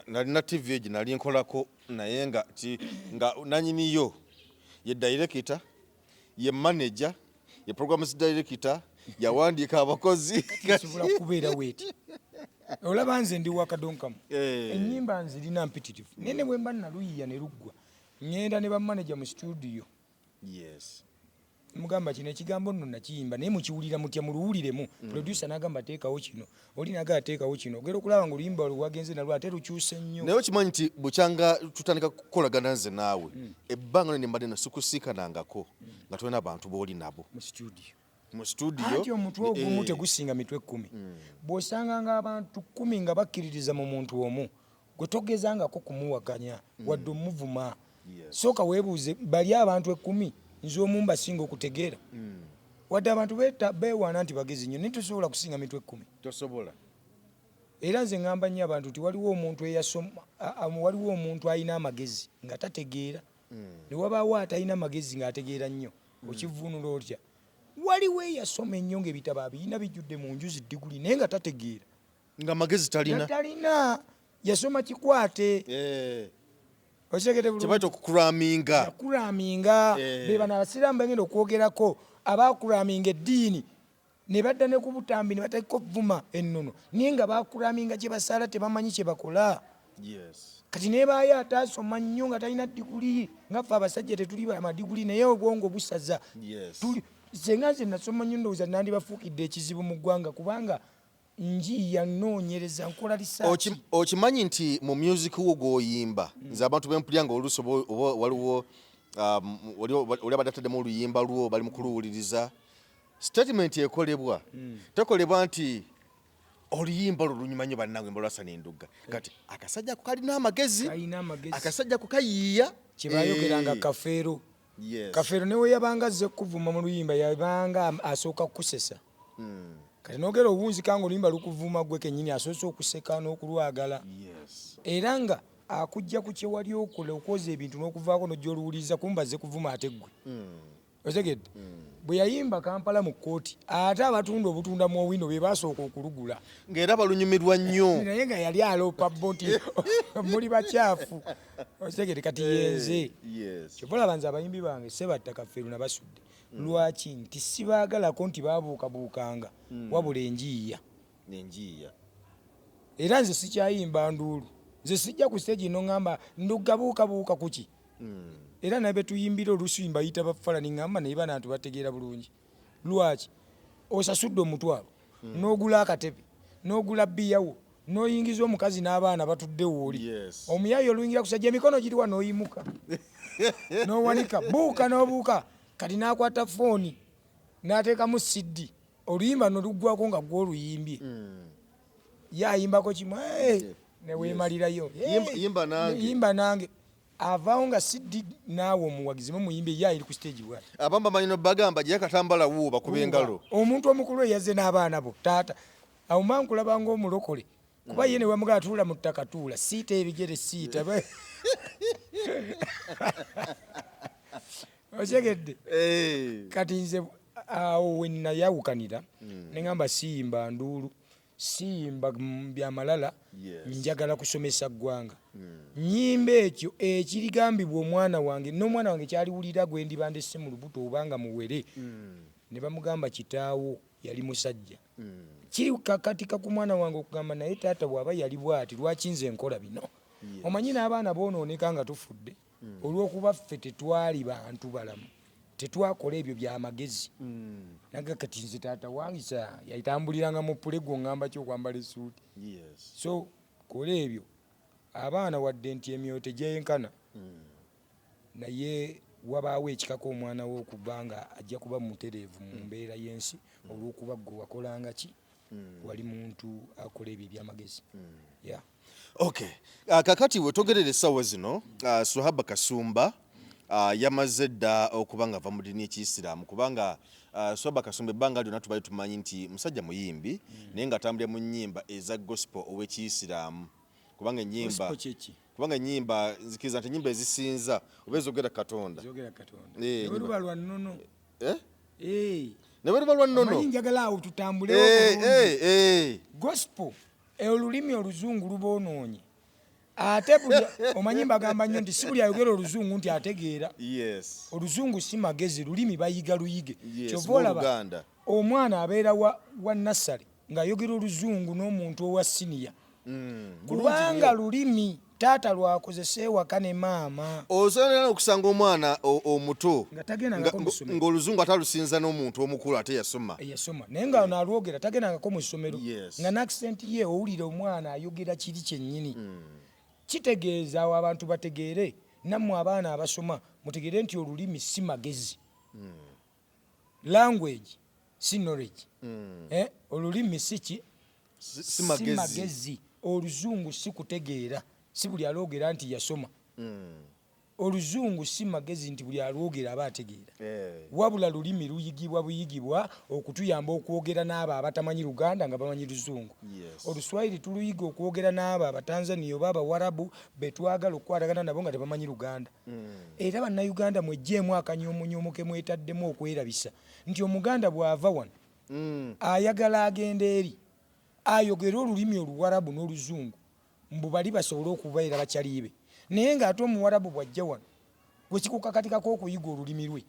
Nalina TV egi nali nkolako, naye nga nga nanyiniyo ye director, ye manager, ye programs director, yawandiika abakozi. Esobola kubeera weeti? Olaba nze ndi wakadonkamu. Ennyimba nzirina mpitirivu, naye ne bwe mba naluyiya ne luggwa, ŋŋenda ne bamanager mu studio. Mugamba kino ekigambo nno nakiyimba, naye mukiwulira mutya? Muluwuliremu. Producer n'agamba teekawo kino, oli n'agamba teekawo kino, ogenda okulaba nga oluyimba lwe wagenze nalwo ate lukyuse nnyo. Naye okimanyi nti bukyanga tutandika kukolagana nze naawe, ebbanga nene mbadde nasikusiikanangako nga tolina abantu b'oli nabo mu studio. Mu studio. Anti omutwe ogumu tegusinga mitwe 10. Bw'osanganga abantu 10 nga bakkiririza mu muntu omu, gwe togezangako kumuwakanya wadde omuvuma. Sooka weebuuze, bali abantu 10, nze omu mbasinga okutegeera? Wadde abantu beewaana nti bagezi nnyo, naye tosobola kusinga mitwe 10. Tosobola. Era nze ŋŋamba nnyo abantu nti waliwo omuntu eyasoma, waliwo omuntu alina amagezi nga tategeera, ne wabaawo atalina magezi ng'ategeera nnyo. Okivvuunula otya? Waliwo eyasoma ennyo ng'ebitabo abirina bijjudde mu nju, zi diguli, naye nga tategeera. Nga magezi talina. Nga talina, yasoma kikwate. Okitegedde bulungi? Kyebayita okucramminga. Yacramminga. Be bano abasiraamu bagenda okwogerako, abacramminga eddiini ne badda ne ku butambi ne batalika okuvuma ennono, naye nga bacramminga kye basaala, tebamanyi kye bakola. Kati nebaayo ataasoma nnyo nga talina diguli, nga ffe abasajja tetuli bamadiguli, naye obwongo busaza. Senga nze nasoma nnyo, ndowooza nandibafuukidde ekizibu mu ggwanga, kubanga njiiya, nnoonyereza, nkola research. Okimanyi nti mu music wo gw'oyimba, nze abantu bempulya nga oluusi oba waliwo oli abadde ataddemu oluyimba lwo, bali mu kuluwuliriza, statement ekolebwa tekolebwa nti oluyimba olwo lunyuma nnyo bannange, mba lwasa n'endugga. Kati akasajja ako kalina amagezi. Kalina amagezi. Akasajja ako kayiiya. Kyebayogeranga kafeero. Kafeero newe yabanga azze kuvuma mu luyimba, yabanga asooka kukusesa. Kati nogera obunzika nga oluyimba lukuvuma gwe kennyini, asoose okuseka n'okulwagala. Era nga akujja ku kyewali okola, okwoza ebintu n'okuvaako n'ojja oluwuliriza, kumba azze kuvuma ate ggwe. Otegedde? Bwe yayimba Kampala mu kkooti, ate abatunda obutunda mu Owino be basooka okulugula. Ng'era balunyumirwa nnyo. Naye nga yali aloopa bo nti muli bakyafu. Otegedde? Kati yenze. Kyova olaba nze abayimbi bange Sebatta, Kafeero nabasudde. Lwaki? Nti sibaagalako nti babuukabuukanga, wabula enjiiya. Nenjiiya. Era nze sikyayimba nduulu. Nze sijja ku stage noŋŋamba ndugga buukabuuka kuki. Era naye betuyimbira oluusi mbayita bafala, niŋŋamba naye banantu bategeera bulungi. Lwaki osasudde omutwalo n'ogula akatebe n'ogula bbiyawo n'oyingiza omukazi n'abaana batudde wooli? Omuyayi oluyingira kusajja, emikono giriwa? N'oyimuka n'owanika, buuka n'obuuka. Kati n'akwata fooni n'ateekamu CD, oluyimba noluggwako nga gwe oluyimbye. Ye ayimbako kimu, "Hey," neweemalirayo. Yimba- yimba nange. Yimba nange, avaawo nga CD naawe omuwagizi mumuyimbye, ye ayiri ku stage bwati. Abamu bamanyi nobagamba gye katambala wuwo, bakuba engalo. Omuntu omukulu eyazze n'abaana bo, taata awo mba nkulaba ng'omulokole, kuba ye ne wamugaa tuula mu ttaka, tuula, siita ebigere, siita. Otegedde? Eh. Kati nze awo we nayawukanira, neŋŋamba siyimba nduulu, siyimba byamalala. Njagala kusomesa ggwanga, nyimba ekyo ekirigambibwa omwana wange n'omwana wange kyaliwulira gwe ndiba ndese mu lubuto obanga muwere, ne bamugamba kitaawo yali musajja. Kiri kakatika ku mwana wange okugamba, naye taata bw'aba yali bw'ati, lwaki nze nkola bino? Omanyi n'abaana boonooneka nga tufudde olw'okuba ffe tetwali bantu balamu, tetwakola ebyo byamagezi. Naga kati nze taata wange yayitambuliranga mu pulego, ŋŋamba ki okwambala essuuti? So kola ebyo abaana, wadde nti emyoyo tegyenkana, naye wabaawo ekikako omwana wo okuba nga ajja kuba mutereevu mu mbeera y'ensi, olw'okuba gwe wakolanga ki, wali muntu akola ebyo ebyamagezi, yeah. Okay. Kakati wetogerera essaawa zino, Suhaba Kasumba yamaze dda okuba nga ava mu ddiini y'Ekiyisiraamu, kubanga Suhaba Kasumba ebbanga lyonna tubadde tumanyi nti musajja muyimbi, naye ng'atambulira mu nnyimba eza gospel ow'Ekiyisiraamu, kubanga ennyimba Gospel kyeki? Kubanga ennyimba, nzikiriza nti ennyimba ezisinza oba ezogera Katonda. Zogera Katonda. Eh, ne luba lwa nnono. Eh? Eh. Ne bwe luba lwa nnono. Omanyi njagala awo tutambulewo bulungi. Gospel, olulimi oluzungu luboonoonye. Ate buli omanyi mbagamba nnyo nti si buli ayogera oluzungu nti ategeera. Oluzungu si magezi, lulimi bayiga luyige. Kyova olaba Oluganda. omwana abeera wa nursery ng'ayogera oluzungu n'omuntu owa siniya, kubanga lulimi taata lwakozesa ewaka ne maama. Osobola okusanga omwana omuto nga tagendangako mu ssomero. Ng'oluzungu ate alusinza n'omuntu omukulu ate yasoma. Eyasoma, naye nga nalwogera tagendangako mu ssomero. Nga n'accent ye owulira omwana ayogera kiri kyennyini. Kitegeeza awo abantu bategeere, nammwe abaana abasoma mutegeere nti olulimi si magezi. Language si knowledge. Eh, olulimi si ki? Si magezi. Magezi. Oluzungu si kutegeera, si buli alwogera nti yasoma. Oluzungu si magezi nti buli alwogera aba ategeera. Wabula lulimi luyigibwa buyigibwa okutuyamba okwogera n'abo abatamanyi Luganda nga bamanyi Luzungu. Oluswayiri tuluyiga okwogera n'abo Abatanzania oba Abawarabu betwagala okukwatagana nabo nga tebamanyi Luganda. Era Bannayuganda mweggyemu akanyoomunyoomu ke mwetaddemu okwerabisa nti Omuganda bw'ava wano ayagala agenda eri ayogere olulimi Oluwarabu n'Oluzungu, mbu bali basobole okubeera bakyaliibe, naye ng'ate Omuwarabu bw'ajja wano gwe kikukakatikako okuyiga olulimi lwe.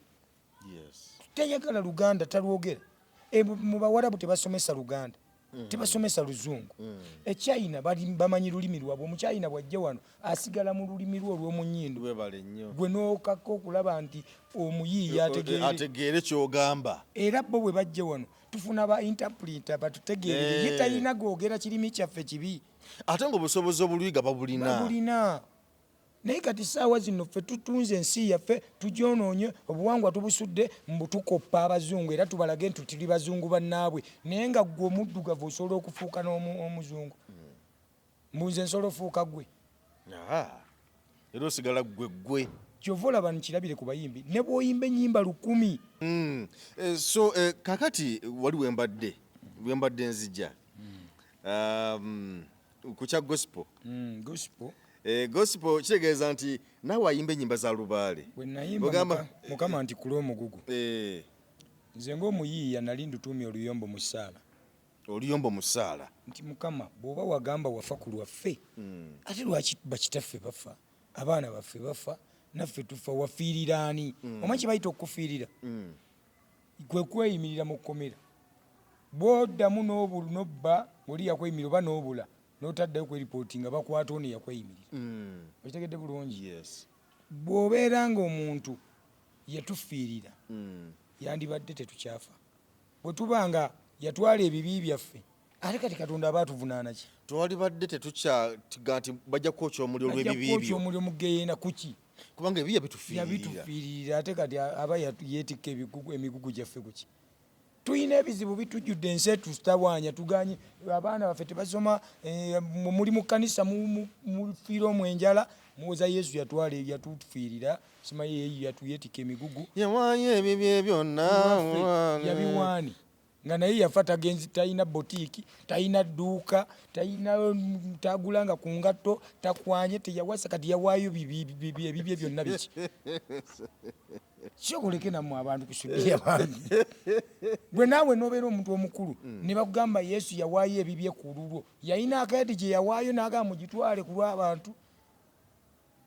Tayagala Luganda, talwogera. E, mu Bawarabu tebasomesa Luganda, tebasomesa Luzungu. Echina bamanyi lulimi lwabwe. Omuchina bw'ajja wano asigala mu lulimi lwe olw'omu nnyindo. Webale nnyo. Gwe n'okaka okulaba nti omuyiiya ategeere. Ategeere kyogamba. Era bo bwe bajja wano tufuna ba interpreter batutegeerere. Ye talina googera kirimi kyaffe kibi. Ate ng'obusobozi obuluyiga babulina. Babulina. Naye kati saawa zino ffe tutunze ensi yaffe, tugyonoonye, obuwangwa tubusudde, mbu tukoppa abazungu era tubalage nti tuli bazungu bannaabwe, naye nga ggwe omuddugavu osobola okufuuka n'omuzungu? Mbu nze nsobola ofuuka gwe? Era osigala ggwe ggwe. Kyova olaba nkirabire ku bayimbi, ne bw'oyimba ennyimba 1000. So kakati wali wembadde nzija ku kya gospel. Gospel. Gospel kitegeeza nti naawe ayimba ennyimba za lubaale. Bwe nayimba Mukama nti kula omugugu. Nze ng'omuyiiya nali ndutuumye oluyombo mu ssaala. Oluyombo mu ssaala. Nti Mukama bw'oba wagamba wafa ku lwaffe, ate lwaki bakitaffe bafa, abaana baffe bafa, naffe tufa, wafiirira ani? Omanyi kye bayita okufiirira? Kwe kweyimirira mu kkomera. Bw'oddamu n'obba ng'oli yakweyimirira oba n'obula n'otaddayo kweripootinga, bakwata ono eyakweyimirira. Okitegedde bulungi? Yes. Bw'obeera ng'omuntu yatufiirira, yandibadde tetukyafa. Bwe tuba nga yatwala ebibi byaffe, ate kati Katonda aba atuvunaana ki? Twalibadde tetukyaga nti bajja kwokya omuliro Bajja olw'ebibi kwokya byo. omuliro mu ggeyeena kuki? Kubanga ebibi yabitufiirira. Yabitufiirira, ate kati aba yeetikka emigugu gyaffe kuki? Tulina ebizibu bitujjudde, ensi etutawaanya, tuganye abaana baffe tebasoma, muli mu kkanisa mufiira omwo enjala, muwoza Yesu yatwala yatufiirira, simanyi ye yeetikka emigugu. Yawaayo ebibye byonna. Lwaffe, yabiwaani nga naye yafa tagenzi, talina botiiki, talina dduuka, talina, tagulanga ku ngatto, takwanye, teyawasa, kati yawaayo ebibye byonna biki? Kyokoleke nammwe abantu kusudira abantu. Gwe naawe n'obeera omuntu omukulu, ne bakugamba Yesu yawaayo ebibye ku lulwo, yalina akaadi gye yawaayo n'agamba mugitwale ku lw'abantu.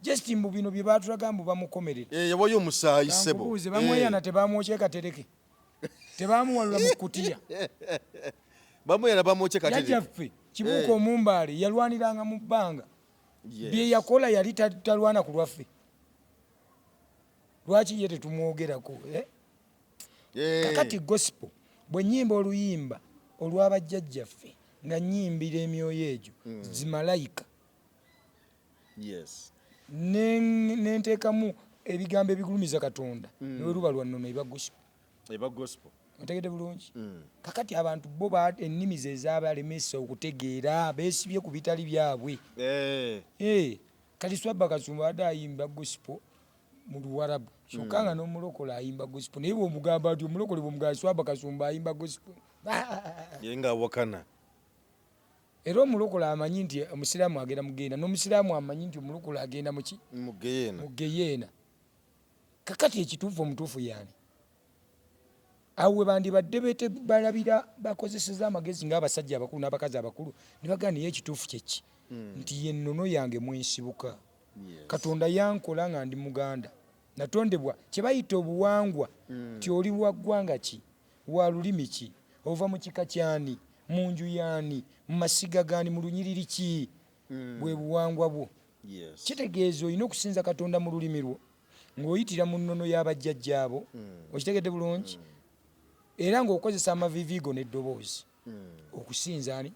Just mbu bino bye baatulaga mbu bamukomerera. Yawaayo omusaayi ssebo. Kankubuuze, bamweyana tebamwokye katereke, tebamuwalula mu kutiya. Bamweyana bamwokye katereke. Jjajjaffe Kibuuka Omumbaale yalwaniranga mu bbanga. Bye yakola yali talwana ku lwaffe. Lwaki ye tetumwogerako? Kakati gospel bwe nnyimba oluyimba olw'abajjajjaffe nga nnyimbira emyoyo egyo zimalayika. Nenteekamu ebigambo ebigulumiza Katonda, ne luba lwa nnono eba gospel. Eba gospel. Otegedde bulungi? Kakati abantu bo ennimi ze zaabalemesa okutegeera, beesibye ku bitali byabwe. Kati Swaba Kasumba abadde ayimba gospel mu Luwarabu, kyokka nga n'omulokole ayimba gospel, naye bw'omugamba nti omulokole bw'omugamba Swaba Kasumba ayimba gospel, ye nga awakana. Era omulokole amanyi nti omusiraamu agenda mu ggeyeena, n'omusiraamu amanyi nti omulokole agenda mu ki? Mu ggeyeena. Mu ggeyeena. Kakati ekituufu omutuufu y'ani? Awo we bandibadde balabira bakozeseza amagezi ng'abasajja abakulu n'abakazi abakulu ne bagamba naye ekituufu kye ki? Nti ye nnono yange mwensibuka. Katonda yankola nga ndi Muganda. Natondebwa kye bayita obuwangwa, nti oli wa ggwanga ki? Wa lulimi ki? Ova mu kika ky'ani? Mu nju y'ani? Mu masiga g'ani? Mu lunyiriri ki? Bwe buwangwa bwo. Kitegeeza olina okusinza Katonda mu lulimi lwo ng'oyitira mu nnono y'abajjajjaabo. Okitegedde bulungi? Era ng'okozesa amaviivi go n'eddoboozi okusinza ani?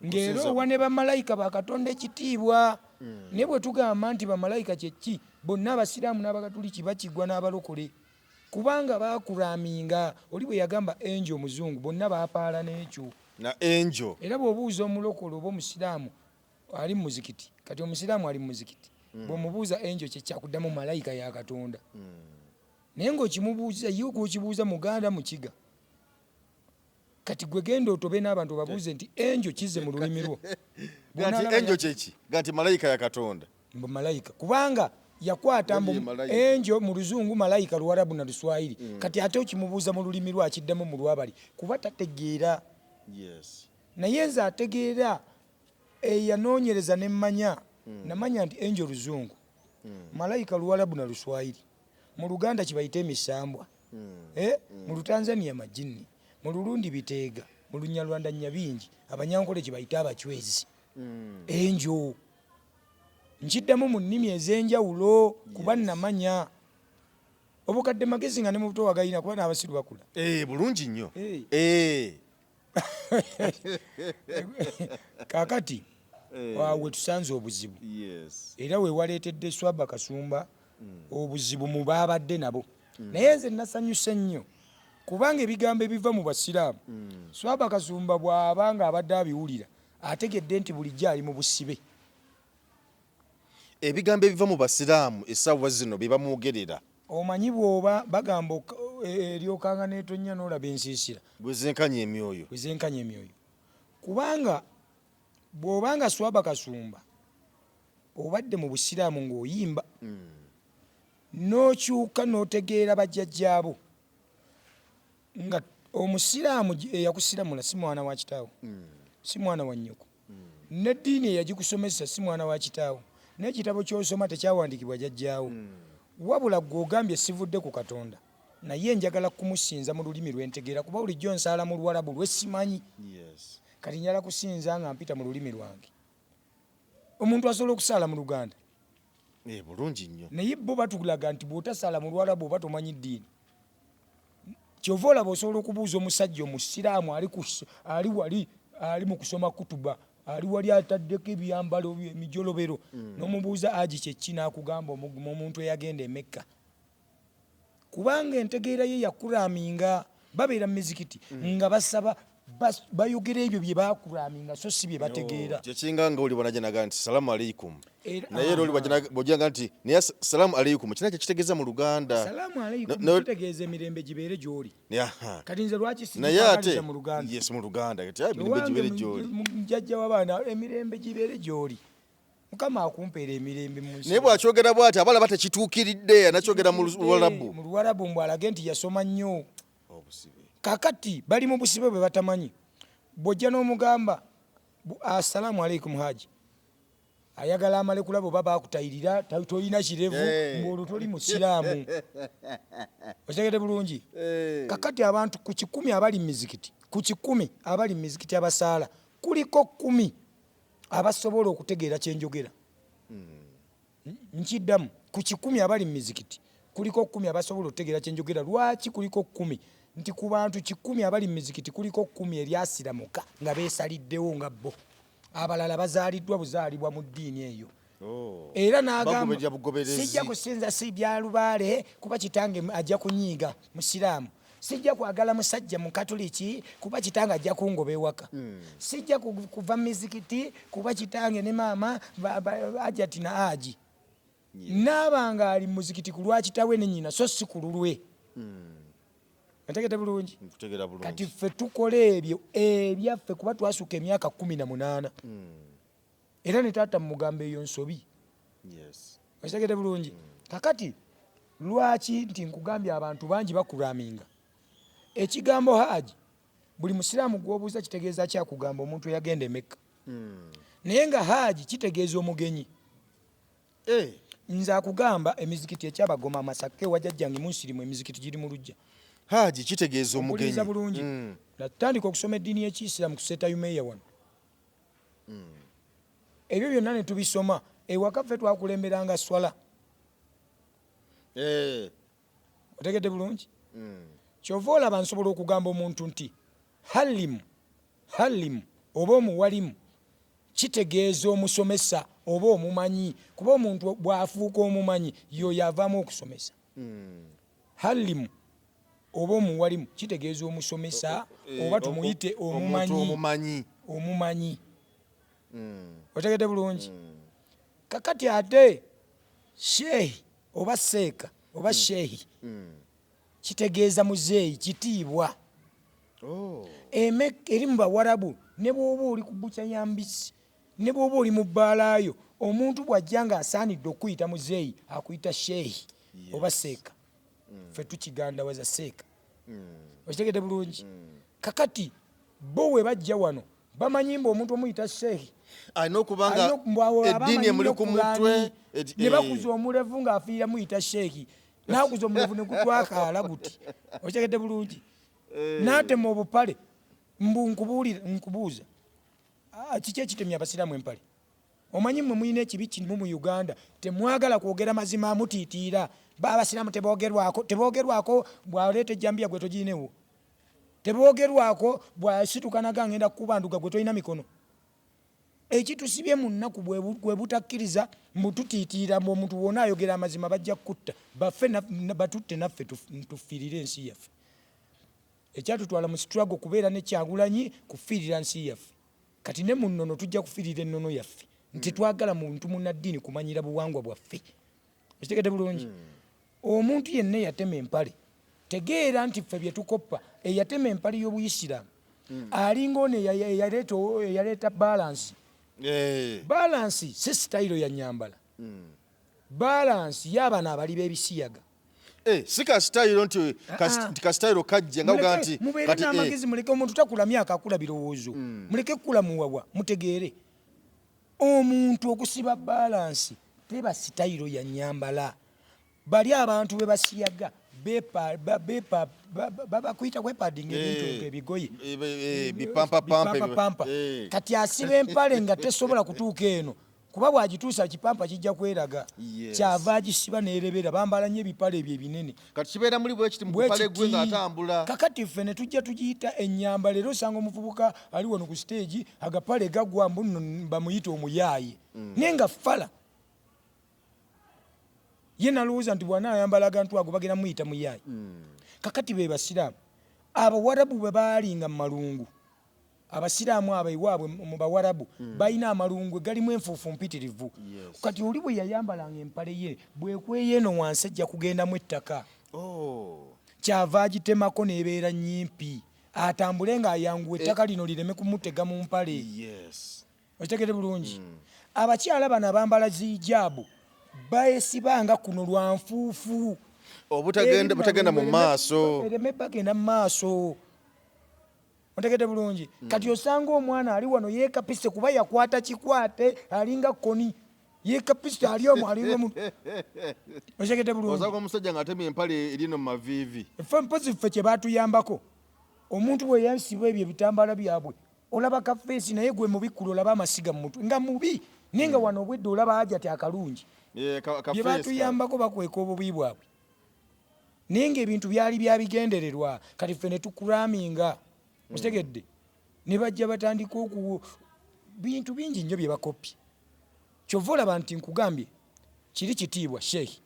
Ng'era owa ne bamalayika ba Katonda ekitiibwa. Naye bwe tugamba nti bamalayika kye ki, bonna Abasiraamu n'Abakatuliki bakigwa n'abalokole. Kubanga baakuraminga, oli bwe yagamba angel omuzungu, bonna baapaala n'ekyo. Na angel. Era bw'obuuza omulokole oba omusiraamu ali mu muzikiti, kati omusiraamu ali mu muzikiti, bw'omubuuza angel kye kyakuddamu malayika ya Katonda. Naye ng'okimubuuza, ye gw'okibuuza Muganda Mukiga. Kati gwe genda otobe n'abantu obabuuze nti angel kizze mu lulimi lwo. Ganti angel kye ki? Ganti malayika ya Katonda. Mbu malayika. Kubanga yakwata mbu angel mu luzungu, malayika Luwarabu na Luswahili. Kati ate okimubuuza mu lulimi lwo akiddamu mu lwabali kuba tategeera. Naye nze ategeera eyanoonyereza ne mmanya, namanya nti angel luzungu, malayika Luwarabu na Luswahili. Mu Luganda kibayita emisambwa. Mu Lutanzania majinni, mu Lulundi biteega, mu Lunyarwanda nyabingi, Abanyankole kibayita abachwezi. Angel nkiddamu mu nnimi ez'enjawulo kuba namanya obukadde magezi nga ne mu buto wagayina kuba n'abasiru bakula. Bulungi nnyo. Kaakati we tusanze obuzibu. Era we waleetedde Swaba Kasumba obuzibu mu baabadde nabo. Naye nze nasanyuse nnyo kubanga ebigambo ebiva mu Basiraamu, Swaba Kasumba bw'aba ng'abadde abiwulira ategedde nti bulijjo ali mu busibe. Ebigambo ebiva mu basiraamu essaawa zino bye bamwogerera. Omanyi bw'oba bagamba eryokanga n'etonnya n'olaba ensiisira. Bwe zenkanya emyoyo. Bwe zenkanya emyoyo, kubanga bw'obanga Swaba Kasumba obadde mu busiraamu ng'oyimba n'okyuka n'otegeera bajjajjaabo nga omusiraamu eyakusiramula si mwana wa kitaawo, si mwana wa nnyoko, n'eddiini eyagikusomesa si mwana wa kitaawo, n'ekitabo ky'osoma tekyawandiikibwa jjajjaawo, wabula gwe ogambye sivudde ku Katonda, naye njagala kumusinza mu lulimi lwentegeera, kuba bulijjo nsaala mu Luwarabu lwe simanyi. Kati njala kusinza nga mpita mu lulimi lwange. Omuntu asobola okusaala mu Luganda. Eh, bulungi nnyo. Naye bo batulaga nti bw'otasaala mu Lwarabu oba tomanyi ddiini. Kyova olaba osobola okubuuza omusajja omusiraamu ali wali ali mu kusoma kutuba, ali wali ataddeko ebyambalo emijolobero, n'omubuuza aji kyeki, n'akugamba omuntu eyagenda emekka, kubanga entegeera ye yakuraminga. Babeera mu mizikiti nga basaba, bayogera ebyo bye bakuraminga, so si bye bategeera. Kyekinga nga oli bwanaja nti salamu aleikum, naye era oli bw'ojjanga nti naye salamu aleikum kina kyekitegeeza mu Luganda. Salaamu aleikum kitegeeza emirembe gibeere gy'oli. Kati nze lwaki Naye ate sigikwagaliza mu Luganda? Yes, mu Luganda kati emirembe Owange gibeere gy'oli. Jjajja w'abaana, emirembe gibeere gy'oli, Mukama akumpeera emirembe mu nsi. Naye bw'akyogera bw'ati abalaba tekituukiridde, anakyogera mu Luwalabu. Mu Luwarabu, mbw alage nti yasoma nnyo. Obusibe. Kakati bali mu busibe bwe batamanyi. Bw'ojja n'omugamba assalaamu aleikum haji, ayagala amale kulaba oba bakutayirira, tolina kirevu, ng'olwo toli musiraamu. Okitegedde bulungi? Kakati abantu ku 100 abali mu mizikiti, ku 100 abali mu mizikiti abasaala, kuliko 10 abasobola okutegeera kyenjogera. Nkiddamu, ku 100 abali mu mizikiti kuliko 10 abasobola okutegeera kyenjogera. Lwaki kuliko 10? Nti ku bantu 100 abali mu mizikiti kuliko 10 eryasiramuka nga beesaliddewo nga bo, abalala bazaaliddwa buzaalibwa mu ddiini eyo. Era n'agamba Bagoberera bugoberezi. Sijja kusinza si bya lubaale kuba kitange ajja kunyiiga, musiraamu. Sijja kwagala musajja mukatuliki kuba kitange ajja kungoba ewaka. Sijja kuva mu mizikiti kuba kitange ne maama ajati na aji. Naaba nga ali mu muzikiti ku lwa kitawe ne nnyina, so si ku lulwe. Otegedde bulungi? Nkutegeera bulungi. Kati ffe tukola ebyo ebyaffe kuba twasuka emyaka 18, era ne taata mumugamba eyo nsobi. Okitegedde bulungi? Kakati lwaki nti nkugambye abantu bangi bakuraminga ekigambo haji? Buli musiraamu gwobuuza kitegeeza kyakugamba omuntu eyagenda emekka, naye nga haji kitegeeza omugenyi. Nze akugamba emizikiti ekyabagoma Masaka ewa jjajjange munsirimu, emizikiti giri mu lujja. Haji kitegeeza omugenyi. Mpuliriza bulungi. Natandika okusoma eddiini y'ekiyisiraamu ku Seeta Umeya wano. Ebyo byonna ne tubisoma. Ewaka ffe twakulemberanga swala. Otegedde bulungi? Kyova olaba nsobola okugamba omuntu nti halimu, halimu oba omuwalimu kitegeeza omusomesa oba omumanyi, kuba omuntu bw'afuuka omumanyi yoyo avaamu okusomesa. Halimu oba omuwalimu kitegeeza omusomesa oba tumuyite omuntu omumanyi. Omumanyi. Omumanyi. Otegedde bulungi? Kakati ate sheehi oba seeka oba sheehi kitegeeza muzeeyi, kitiibwa. Eri mu Bawarabu, ne bw'oba oli ku bukya ya mbisi, ne bw'oba oli mu bbaalayo, omuntu bw'ajja ng'asaanidde okuyita muzeeyi akuyita sheehi oba seeka. Ffe tukigandawaza seeka. Okitegedde bulungi? Kakati bo we bajja wano bamanyi mbu omuntu omuyita sheehi alina okuba nga eddiini emuli ku mutwe. Ne bakuza omulevu ng'afiira muyita sheehi, n'akuza omulevu ne gutwakaala guti. Okitegedde bulungi? N'atema obupale mbu nkubuulira, nkubuuza, kiki ekitemya abasiraamu empale? Omanyi mmwe mulina ekibi kimu mu Uganda, temwagala kwogera mazima, mutiitiira ba abasiraamu tebogerwako, tebogerwako. Bw'aleeta ejjambiya gwe togiinewo, tebogerwako. Bw'asituka naga ngenda kukubanduga, gwe tolina mikono. Ekitusibye mu nnaku bwe butakkiriza, mbu tutiitiira mbu omuntu wona ayogera amazima bajja kutta, baffe batutte naffe tufiirire ensi yaffe. Ekyatutwala mu struggle kubeera ne Kyagulanyi kufiirira nsi yaffe. Kati ne mu nnono tujja kufiirira ennono yaffe. Nti twagala muntu munnaddiini kumanyira buwangwa bwaffe. Okitegedde bulungi? Omuntu yenna eyatema empale, tegeera nti ffe bye tukoppa, eyatema empale y'Obuyisiraamu alinga ono eyaleeta balance. Balance si sitayiro ya nyambala. Balance y'abano abali b'ebisiyaga. Si ka sitayiro nti nti ka sitayiro kajje nga ogaa nti mubeere kati, n'amagezi, muleke omuntu takula myaka, akula birowoozo. Muleke kukula muwawa, mutegeere. Omuntu okusiba balance teba sitayiro ya nyambala. Bali abantu be basiyaga bakuyita kwepadinga ebintu ebyo ebigoye. Bipampapampa. Bipampapampa. Kati asiba empale nga tesobola kutuuka eno, kuba bw'agituusa kipampa kijja kweraga. Kyava agisiba n'erebera. Bambala nnyo ebipale ebyo ebinene. Kati kibeera muli bwe kiti mu Bwe kupale gwe kiti. Ng'atambula. Kakati ffe ne tujja tugiyita ennyambala, era osanga omuvubuka ali wano ku stage agapale gagwa, mbu nno bamuyita omuyaaye, naye nga fala ye nalowooza nti bw'anaayambala agantu ago bagenda muyita muyaaye. Kakati be basiraamu Abawarabu bwe baalinga mu malungu, abasiraamu abo ewaabwe mu Bawarabu balina amalungu galimu enfuufu mpitirivu. Kati oli bwe yayambalanga empale ye bwekweya eno wansi ejja kugendamu ettaka. Kyava agitemako n'ebeera nnyimpi, atambule ng'ayanguwa, ettaka lino lireme kumutega mu mpale. Okitegere bulungi? Abakyala bano abambala zijaabu beesibanga kuno lwa nfuufu. Obutagenda butagenda mu maaso. Ereme bagenda mu maaso. Otegedde bulungi? Kati osanga omwana ali wano yeekapise kuba yakwata kikwate, alinga koni yeekapise, ali omwo alinga omu. Otegedde bulungi? Osanga omusajja ng'atemye empale eri eno mu maviivi. Ffe mpozi ffe kye baatuyambako, omuntu bwe yansiba ebyo ebitambaala byabwe olaba kafeesi, naye gwe mubikkulu olaba amasiga mu mutwe nga mubi, naye nga wano obwedde olaba hajati akalungi. Ka bye face ka. Batuyambako bakweka obubi bwabwe, naye ng'ebintu byali byabigendererwa. Kati ffe ne tukuraminga, okitegedde, ne bajja batandika oku bintu bingi nnyo bye bakopye. Kyova olaba nti nkugambye kiri kitiibwa sheikh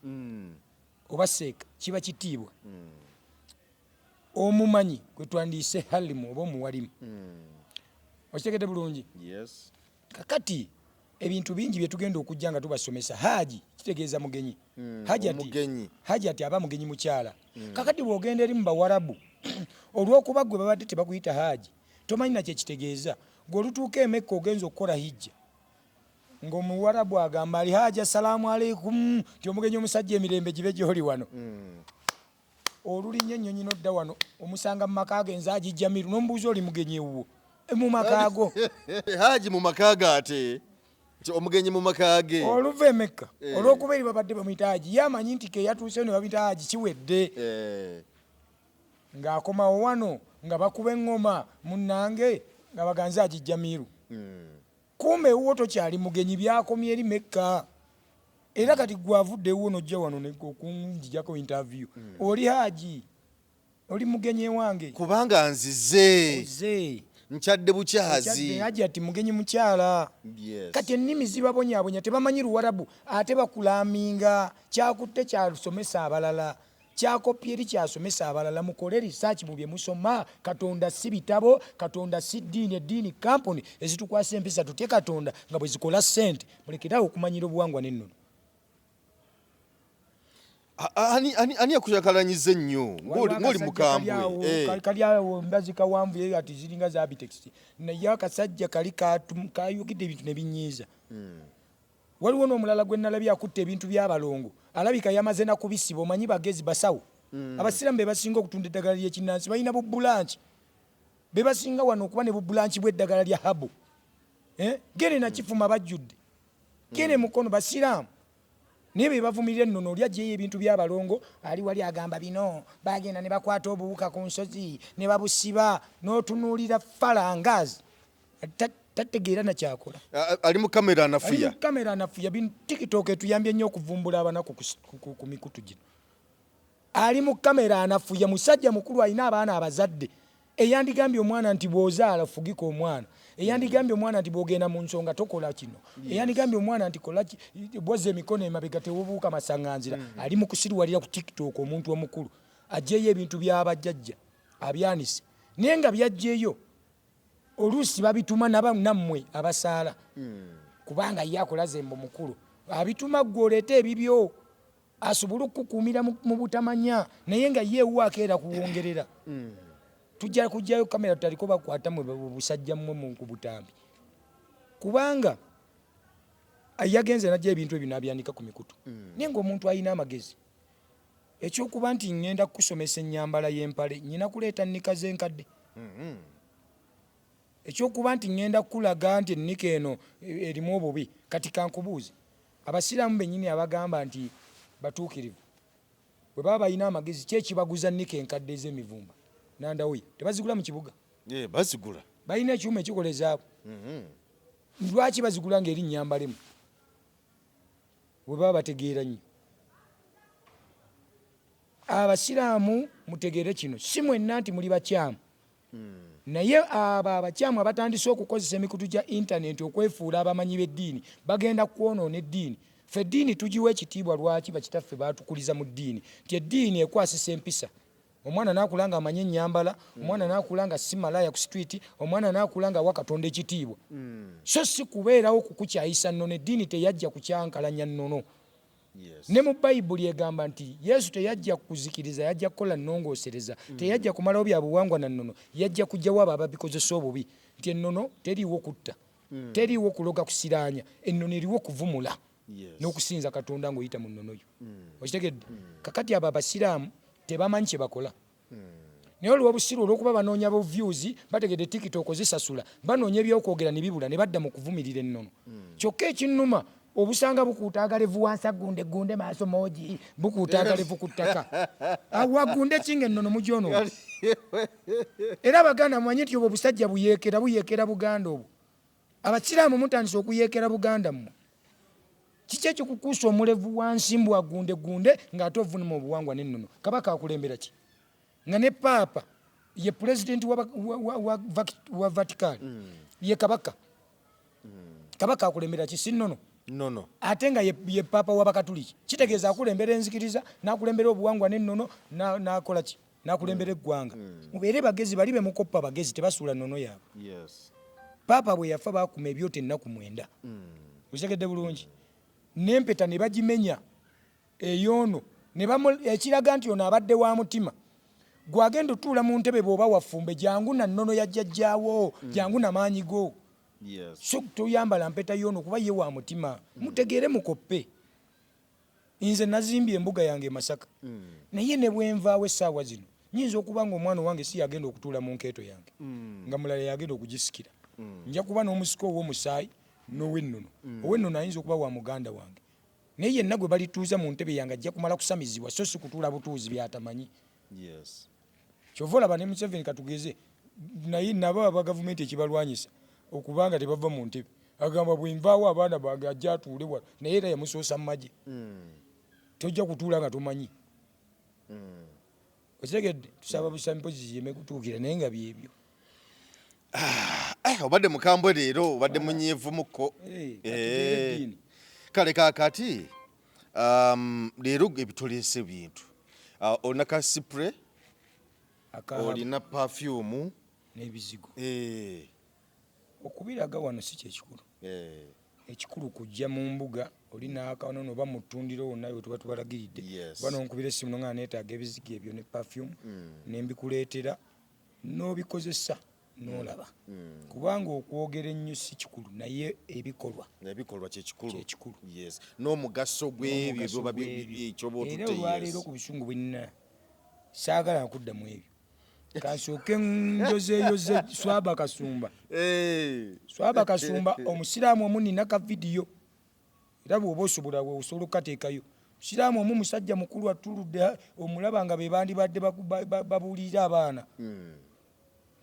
oba seeka kiba kitiibwa. Omumanyi gwe twandiise halimu oba omuwalimu. Okitegedde bulungi? Yes. Kakati ebintu bingi bye tugenda okujja nga tubasomesa. Haji kitegeeza mugenyi. Hajati, Omugenyi. Hajati aba mugenyi mukyala. Kakati bw'ogenda eri mu Bawarabu, olw'okuba gwe babadde tebakuyita haji, tomanyi nakye kitegeeza, gwe olutuuka emekka ogenza okukola hijja, ng'omuwarabu agamba ali haji assalaamu aleikum, nti omugenyi omusajja emirembe gibe gy'oli wano. Olulinnya ennyonyi n'odda wano omusanga mu maka ge, nze Haji Jamiru, n'omubuuza oli mugenyi ewuwo? Mu maka go. Haji mu maka ge, ate nti omugenyi mu maka ge. Oluva emekka, olw'okuba eri babadde bamuyita haji, ye amanyi nti ke yatuuseyo ne bamuyita haji kiwedde. Ng'akomawo wano nga bakuba eŋŋoma, munnange, nga baganze Haji Jamiru. Kumbe ewuwo tokyali mugenyi, byakomye eri Mekka. Era kati gwe avudde ewuwo n'ojja wano okunjijako interview, oli haji, oli mugenyi ewange. Kubanga nzize. Oze. Nkyadde bukyazi. Haji ati mugenyi mukyala. Kati ennimi zibabonyaabonya, tebamanyi Luwarabu, ate bakulaminga kyakutte kyasomesa abalala, kyakopya eri kyasomesa abalala. Mukole research mu bye musoma. Katonda si bitabo, Katonda si ddiini. Eddiini kampuni ezitukwasa empisa tutye Katonda nga bwe zikola ssente. Mulekerawo okumanyira obuwangwa n'ennono. Ani yakuyakalanyiza ennyo ng'oli mukambwe? Kali awo mbazi kawanvu ye ati ziringa za bitex, naye akasajja kali kayogedde ebintu ne binyiiza. Waliwo n'omulala gwe nalabye akutta ebintu by'abalongo, alabika yamaze na kubisiba. Omanyi bagezi basawo abasiraamu be basinga okutunda eddagala ly'ekinnansi, balina bubulanki, be basinga wano okuba ne bubulanki bw'eddagala lya herbal. Eh? Gene nakifuma bajjudde gene mukono basiraamu, naye be bavumirira ennono. Oli aggyeyo ebintu by'abalongo, ali wali agamba bino bagenda ne bakwata obuwuka ku nsozi ne babusiba, n'otunuulira falangazi tategeera nakyakola. Ali mu kamera anafuya. Ali mu kamera anafuya. TikTok etuyambye nnyo okuvumbula abanaku ku mikutu gino. Ali mu kamera anafuya, musajja mukulu alina abaana abazadde, eyandigambye omwana nti bw'ozaala fugika omwana, eyandigambye omwana nti bw'ogenda mu nsonga tokola kino, eyandigambye omwana nti kola bwozza emikono emabega tewubuuka masaŋŋanzira. Ali mu kusiruwalira ku TikTok. Omuntu omukulu aggyeyo ebintu by'abajjajja abyanise, naye nga byajjeyo oluusi babituma nammwe abasaala. Kubanga ye akulaze mbu mukulu abituma ggwe oleete ebibyo asobole okukukuumira mu butamanya, naye nga ye ewuwe akeera kuwongerera. Tujja kujjayo kamera tutaliko bakwata mwe busajja mmwe mu ku butambi, kubanga yagenze najja ebintu ebyo n'abyanika ku mikutu. Naye ng'omuntu alina amagezi, ekyokuba nti ŋŋenda kukusomesa ennyambala y'empale, nnyina kuleeta nnika z'enkadde. Ekyokuba nti ŋŋenda kukulaga nti ennika eno erimu obubi. Kati kankubuuze, Abasiraamu bennyini abagamba nti batuukirivu, bwe baba balina amagezi, ki ekibaguza nnika enkadde ez'emivumba nandawuya? Tebazigula mu kibuga? Bazigula. Balina ekyuma ekikola ezaabwe. Lwaki bazigula ng'eri nnyambalemu bwe baba bategeera nnyo? Abasiraamu mutegeere kino, si mwenna nti muli bakyamu. Naye abo abakyamu abatandise okukozesa emikutu gya intanenti okwefuula abamanyi b'eddiini bagenda kwonoona eddiini. Ffe eddiini tugiwa ekitiibwa lwaki bakitaffe baatukuliza mu ddiini nti eddiini ekwasisa empisa. Omwana n'akula ng'amanyi ennyambala, omwana n'akula nga si malaaya ku situliiti, omwana n'akula ng'awa Katonda ekitiibwa. So si kubeerawo kukukyayisa nnono. Eddiini teyajja kukyankalanya nnono. Ne mu Bayibuli egamba nti Yesu teyajja kuzikiriza, yajja kukola nnongoosereza. Teyajja kumalawo bya buwangwa na nnono, yajja kuggyawo abo ababikozesa obubi. Nti ennono teriiwo kutta, teriiwo kuloga kusiraanya, ennono eriwo kuvumula n'okusinza Katonda ng'oyita mu nnono yo. Okitegedde? Kakati abo Abasiraamu tebamanyi kye bakola. Naye olw'obusiru, olw'okuba banoonya bu views, bategedde TikTok zisasula, banoonya ebyokwogera ne bibula ne badda mu kuvumirira ennono. Kyokka ekinnuma obusanga bukuuta agalevu wansi aggunde ggunde maaso moogi bukuuta agalevu ku ttaka. Awo agunde ki ng'ennono mugyonoona? Era Abaganda mumanye nti obwo obusajja buyeekera buyeekera Buganda obwo. Abasiraamu mutandise okuyeekera Buganda mmwe. Kiki ekikukuusa omulevu wansi mbu agunde gunde ng'ate ovunuma obuwangwa n'ennono? Kabaka akulembera ki? Nga ne Paapa ye pulezidenti wa Vatican ye kabaka. Kabaka akulembera ki? Si nnono? Nnono. Ate nga ye Paapa w'Abakatuliki. Kitegeeza akulembera enzikiriza, n'akulembera obuwangwa n'ennono, n'akola ki? N'akulembera eggwanga. Mubeere bagezi, bali be mukoppa bagezi tebasuula nnono yaabwe. Paapa bwe yafa baakuma ebyoto ennaku 9. Okitegedde bulungi? N'empeta ne bagimenya ey'ono ekiraga nti ono abadde wa mutima. Gwe agenda otuula mu ntebe bw'oba wafumbe jangu na nnono ya jjajjaawo, jangu na maanyi go. So toyambala mpeta y'ono kuba ye wa mutima. Mutegeere mukoppe. Nze nazimbye embuga yange e Masaka. Naye ne bwe nvaawo essaawa zino nyinza okuba ng'omwana owange si y'agenda okutuula mu nkeeto yange, nga mulala y'agenda okugisikira. Nja kuba n'omusika ow'omusaayi n'ow'ennono. Ow'ennono ayinza okuba wa muganda wange. Naye yenna gwe balituuza mu ntebe yange ajja kumala kusamizibwa so si kutuula butuuzi by'atamanyi. Ky'ova olaba ne Museveni katugeze naye nabo aba gavumenti ekibalwanyisa okuba nga tebava mu ntebe. Agamba bwe nvaawo abaana bange ajja atuule wano, naye era yamusoosa mu magye. Tojja kutuula nga tomanyi. Okitegedde? Tusaba busabi mpozi zireme kutuukira naye nga byebyo. Obadde mukambwe leero, obadde munyiivumuko. Kale kaakati leero ebituleese bintu. Olina ka spray, olina perfume n'ebizigo. Okubiraga wano si kyekikulu. Ekikulu kujja mu mbuga oli n'akanono oba mu ttundiro wonna we tuba tubalagiridde. Oba n'onkubira essimu n'oŋŋamba neetaaga ebizigo ebyo ne perfume ne mbikuleetera n'obikozesa n'olaba. Kubanga okwogera ennyo si kikulu naye ebikolwa. Ebikolwa kyekikulu. Kyekikulu. Yes. N'omugaso gw'ebyo byoba ekyoba otutte. Era olwaleero ku busungu bwe nnina saagala kuddamu ebyo. Kansooke njozeeyoze Swaba Kasumba. Swaba Kasumba omusiraamu omu nina ka vidiyo era bw'oba osobola osobola okukateekayo. Musiraamu omu musajja mukulu atuludde omulaba nga be bandibadde babuulirira abaana.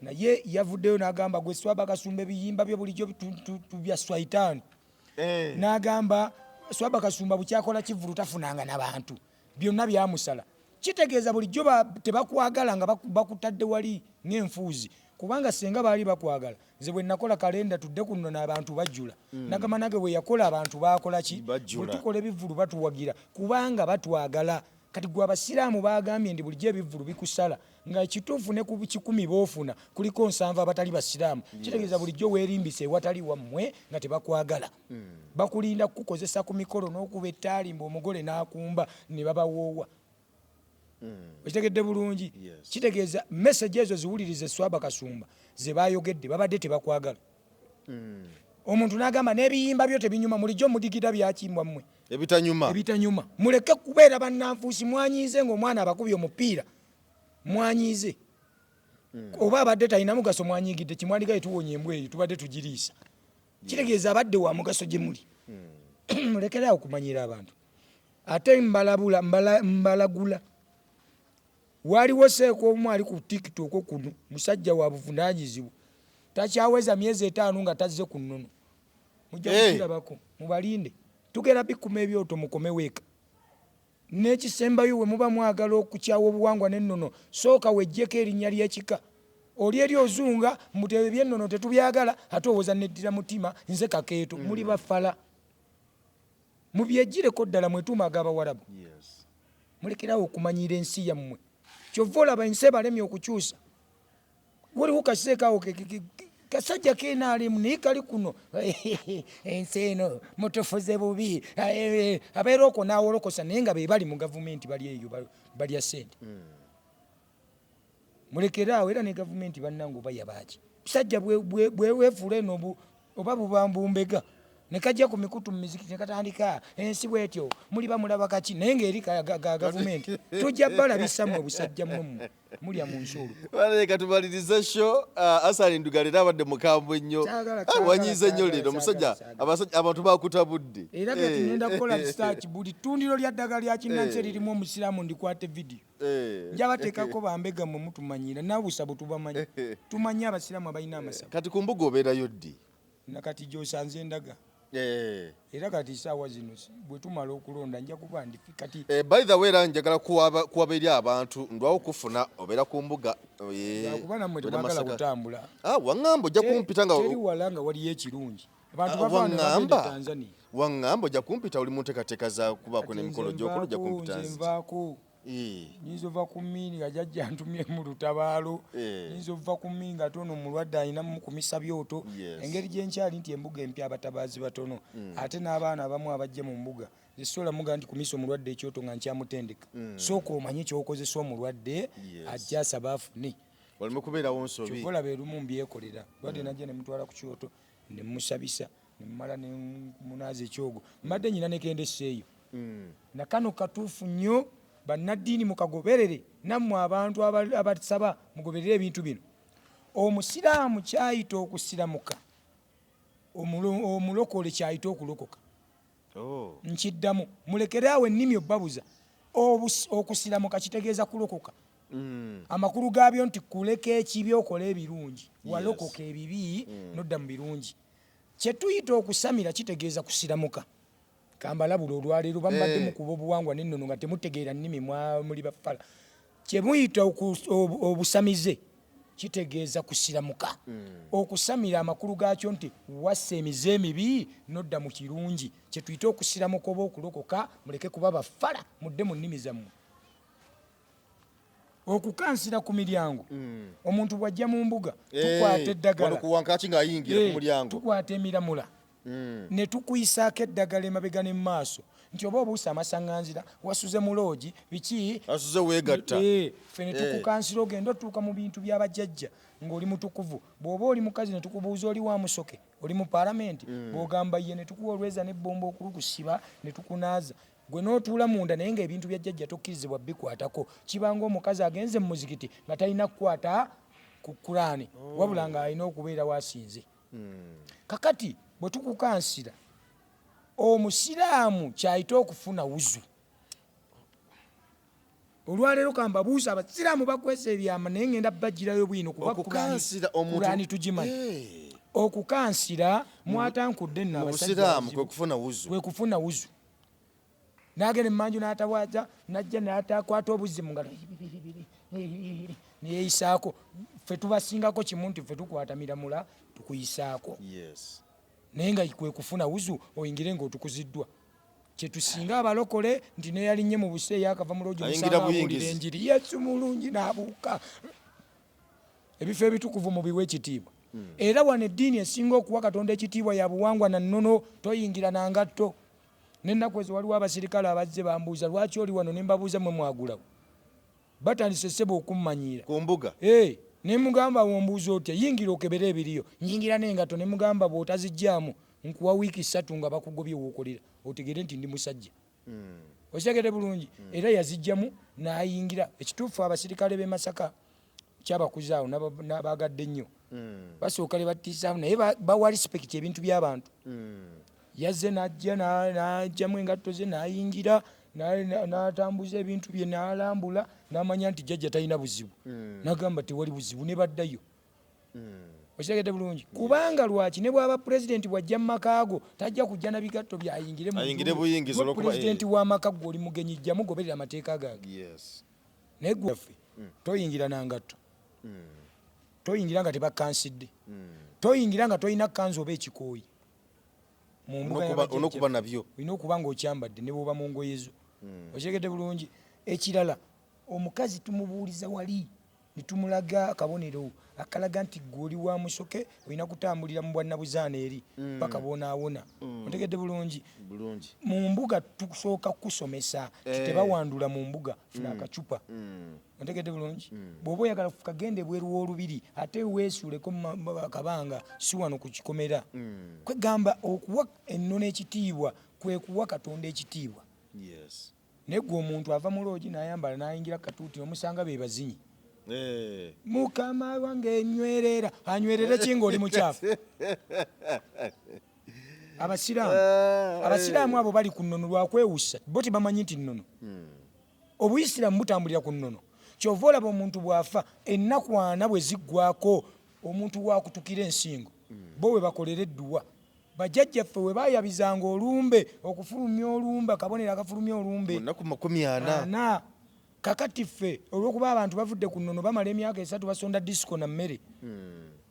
Naye yavuddeyo n'agamba gwe Swaba Kasumba ebiyimba byo bulijjo bya Swaitaani. N'agamba Swaba Kasumba bukyakola kivvulu tafunanga na bantu. Byonna byamusala. Kitegeeza bulijjo tebakwagala nga bakutadde wali ng'enfuuzi, kubanga singa baali bakwagala nze bwe nakola kalenda tudde ku nnono abantu bajjula. Nagamba nange bwe yakola abantu baakola ki? Bwe tukola ebivvulu batuwagira kubanga batwagala. Kati gwe abasiraamu bagambye nti bulijjo ebivvulu bikusala, nga ekituufu ne ku 100 boofuna kuliko 70 abatali basiraamu. Kitegeeza bulijjo weerimbisa ewatali wammwe nga tebakwagala. Bakulinda kukukozesa ku mikolo n'okuba ettaali mbu omugole n'akumba ne babawoowa. Okitegedde bulungi? Kitegeeza message ezo ziwulirize Swaba Kasumba ze bayogedde, babadde tebakwagala. Omuntu n'agamba n'ebiyimba byo tebinyuma, mulijjo mudigida byakimbwa mmwe ebitanyuma. Ebitanyuma. Muleke kubeera bannanfuusi. Mwanyiize ng'omwana abakubye omupiira, mwanyiize oba abadde talina mugaso, mwanyiigidde kimwandigaye tuwonya embwa eyo tubadde tugiriisa. Kitegeeza abadde wa mugaso gye muli. Mulekeraawo okumanyira abantu. Ate mbalabula, mbalagula, waliwo seeka omu ali ku TikTok kuno, musajja wa buvunaanyizibwa, takyaweza myezi 5 nga tazze ku nnono. Mujja kukirabako, mubalinde, tugenda bikuma ebyoto mukomewo eka. N'ekisembayo, we muba mwagala okukyawa obuwangwa n'ennono, sooka weggyeko erinnya ly'ekika. Oli eri ozunga mbu ebyennono tetubyagala, ate owoza neddira mutima nze Kakeeto. Muli bafala, mubyegireko ddala, mwetuuma ag'Abawarabu. Mulekerawo okumanyira ensi yammwe. Kyova olaba ensi ebalemye okukyusa. Waliwo kaseekaawo kasajja kenaalemu naye kali kuno, ensi eno mutufuze bubi, abeera okwo n'awolokosa, naye nga be bali mu gavumenti, bali eyo balya ssente. Mulekeraawo. Era ne gavumenti bannange, oba yabaaki busajja bweweefuula eno oba buba mbumbega ne kajja ku mikutu mu mizikiti ne katandika ensi bwetyo, muliba mulaba kaki, naye ng'eri ga gavumenti. Tujja balabisa mmwe busajja mmwe, mmwe mulya mu nsi olwo. Leka tumalirize show. Hassan Nduga leero abadde mukambwe nnyo. Wanyiize nnyo leero omusajja, abantu bakutabudde. Era kati ngenda kukola research, buli ttundiro lya ddagala lya kinnansi eririmu omusiraamu ndikwate vidiyo. Njabateekako bambega mmwe mutumanyira nabusa bwe tubamanyi, tumanyi abasiraamu abalina amasabo. Kati ku mbuga obeerayo ddi? Nakati gyosanze ndaga. Era kati saawa zino bwe tumala okulonda nja kuba ndi kati. By the way, era njagala kuwaba eri abantu, ndwawo kufuna obeera ku mbuga. Kuba nammwe temwagala kutambula. Waŋŋamba ojja kumpita nga teri wala nga waliyo ekirungi. Abantu bava bagenda Tanzania. Waŋŋamba ojja kumpita, oli mu nteekateeka za kubaako n'emikolo gy'okola, ojja kumpita. Nze nvaako. Nyinza ova ku mmiini nga jjajja ntumye mu lutabaalo, nyinza ova ku mmiini nga ate ono omulwadde alina mukumisa byoto. Engeri gyenkyali nti embuga empya abatabaazi batono, ate n'abaana abamu abajja mu mbuga zisobola muga nti kumisa omulwadde ekyoto nga nkyamutendeka. Sooka omanye kyokozesa omulwadde ajja asaba afune. Waleme kubeerawo nsobi. Kyova olaba erumu mbyekolera lwadde, najja ne mutwala ku kyoto ne musabisa ne mmala ne munaaza ekyogo. Mbadde nyina nekendesa eyo. Nakano katuufu nnyo, bannaddiini mukagoberere, nammwe abantu abasaba mugoberere ebintu bino. Omusiraamu kyayita okusiramuka, omulokole kyayita okulokoka. Nkiddamu, mulekere awo ennimi obbabuza. Okusiramuka kitegeeza kulokoka. Amakulu gaabyo nti kuleka ekibi okola ebirungi, walokoka ebibi nodda mu birungi. Kyetuyita okusamira kitegeeza kusiramuka. Kambalabula olwaleero, bamubadde mukuba obuwangwa n'ennono nga temutegeera nnimi, muli bafala. Kyemuyita obusamize kitegeeza kusiramuka. Okusamira amakulu gaakyo nti wassa emize emibi nodda mu kirungi, kyetuyita okusiramuka oba okulokoka. Muleke kuba bafala, mudde mu nnimi zammwe. Okukansira ku miryango, omuntu bw'ajja mu mbuga tukwata eddagala Tukwata emiramula ne tukuyisaako eddagala emabega ne maaso, nti oba obuusa amasaŋŋanzira, wasuze mu loogi, biki. Asuze weegatta. Ffe ne tukukansira ogenda otuuka mu bintu by'abajjajja ng'oli mutukuvu. Bw'oba oli mukazi ne tukubuuza oli wa musoke, oli mu paalamenti, bw'ogamba ye ne tukuwa olweza n'ebbomba okulukusiba ne tukunaaza gwe n'otuula munda, naye ng'ebintu bya jjajja tokkirizibwa bikwatako. Kibanga omukazi agenze mu muzikiti nga talina kukwata ku Kuraani, wabula ng'alina okubeera wasinze. Kakati bwe tukukansira, omusiraamu kyayita okufuna wuzu. Olwaleero kambabuuza, abasiraamu bakwesa ebyama, naye ngenda bagirayo bwino kuba Kuraani tugimanyi. Okukansira mwatankudde nno abasajja kwe kufuna wuzu, n'agenda emanju n'atabwaza, najja n'atakwata obuzimu nga neyeyisaako. Ffe tubasingako kimu nti ffe tukwata miramula tukuyisaako, naye nga kwe kufuna wuzu oyingire ng'otukuziddwa. Kyetusinga abalokole nti neyalinnye mu buseeyi akava mu loogi Ayingira omusanga abuulira buyingizi. enjiri, Yesu mulungi n'abuuka. Ebifo ebitukuvu mubiwe ekitiibwa. Era wano eddiini esinga okuwa Katonda ekitiibwa ya buwangwa na nnono, toyingira na ngatto. N'ennaku ezo waliwo abasirikale abazze bambuuza lwaki oli wano, ne mbabuuza mmwe mwagulawo. Batandise ssebo okummanyiira. Ku mbuga? Ne mugamba wombuuza otya, yingira okebere ebiriyo. Nyingira n'engatto ne mugamba bw'otaziggyaamu nkuwa wiiki 3 nga bakugobye w'okolera otegeere nti ndi musajja. Okitegedde bulungi? Era yazigyamu n'ayingira. Ekituufu abasirikale b'e Masaka kyabakuza awo n'abagadde nnyo. Basooka ne battiisaamu naye bawa respect ebintu by'abantu. Yazze n'ajja n'aggyamu engatto ze n'ayingira, n'atambuza ebintu bye n'alambula, n'amanya nti jjajja talina buzibu. N'agamba tewali buzibu ne baddayo. Okitegedde bulungi? Kubanga lwaki ne bw'aba pulezidenti bw'ajja mu maka go tajja kujja na bigatto by'ayingire mu Ayingire nju. buyingizi Gwe olw'okuba, pulezidenti w'amaka gwe oli mugenyi, jja mugoberera amateeka gange. Naye gwe waffe toyingira na ngatto. Toyingira nga tebakansidde. Toyingira nga tolina kkanzu oba ekikooyi. Mu mbuga y'abajjajja. Olw'okuba nabyo. Olina okuba ng'okyambadde ne bw'oba mu ngoye zo. Okitegedde bulungi? Ekirala, omukazi tumubuuliza wali ne tumulaga akabonero akalaga nti ggwe oli wa musoke, olina kutambulira mu bwannabuzaana eri paka bw'onaawona. Otegedde bulungi? Bulungi. Mu mbuga tusooka kukusomesa nti tebawandula mu mbuga, funa akacupa. Otegedde bulungi? Bw'oba oyagala kufuka genda ebweru w'olubiri ate weesuuleko akabanga, si wano ku kikomera. Kwegamba okuwa ennono ekitiibwa kwe kuwa Katonda ekitiibwa. Naye gwe omuntu ava mu loogi n'ayambala n'ayingira katuuti omusanga be bazinyi. Mukama wange nywerera, anywerere ki ng'oli mukyafu? Abasiraamu abo bali ku nnono lwa kwewussa, bo tebamanyi nti nnono. Obuyisiraamu butambulira ku nnono. Ky'ova olaba omuntu bw'afa ennaku 4 bwe ziggwako omuntu waakutukira ensingo. Bo we bakolera edduwa. Bajjajjaffe we baayabizanga olumbe, okufulumya olumbe, akabonero akafulumya olumbe. Mu nnaku 40. Ana. Kakati ffe olw'okuba abantu bavudde ku nnono bamala emyaka 3 basonda disiko na mmere.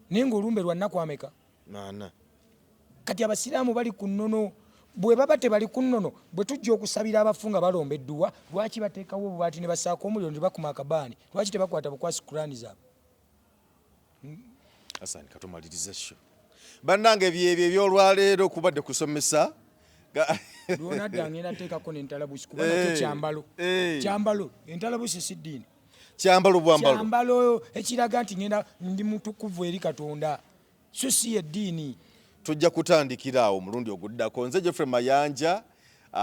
Naye ng'olumbe lwa nnaku ameka? 4. Kati abasiraamu bali ku nnono. Bwe baba tebali ku nnono, bwe tujja okusabira abafu nga balomba edduwa, lwaki bateekawo obubaati ne bassaako omuliro ne bakuma akabaani? Lwaki tebakwata bukwasi Kuraani zaabwe? Hassan, katumalirize show. Bannange byebyo eby'olwaleero kubadde kusomesa. Lwonadda ngenda teekako n'entalabusi kuba nakyo kyambalo. Kyambalo, entalabusi si ddiini. Kyambalo bwambalo. Kyambalo ekiraga nti ngenda ndi mutukuvu eri Katonda. So si eddiini. Tujja kutandikira awo omulundi oguddako. Nze Geoffrey Mayanja,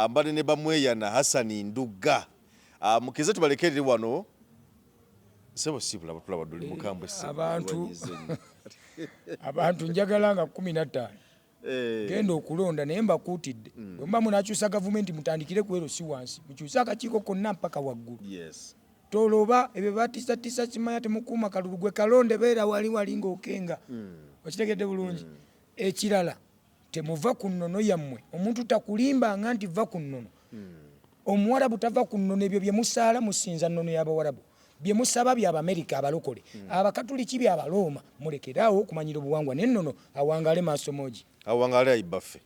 mbadde ne Bamweyana Hassan Ndugga. Mukize tubalekerere wano. Ssebo sibula batulaba dduli mukambwe ssebo. Abantu njagala nga 15. Genda okulonda naye mbakuutidde. Bwe muba munaakyusa gavumenti mutandikire ku LC wansi. Mukyuse akakiiko konna mpaka waggulu. Toloba ebyo batiisatiisa kimanya temukuuma kalulu gwe kalonde beera wali wali ng'okenga. Okitegedde bulungi? Ekirala temuva ku nnono yammwe. Omuntu takulimbanga nti va ku nnono. Omuwarabu tava ku nnono, ebyo bye musaala musinza nnono y'Abawarabu. Bye musaba by'Abamerika abalokole. Abakatuliki by'Abalooma. Mulekeraawo okumanyira obuwangwa n'ennono awangaale maaso moogi. Awangaale ayi baffe.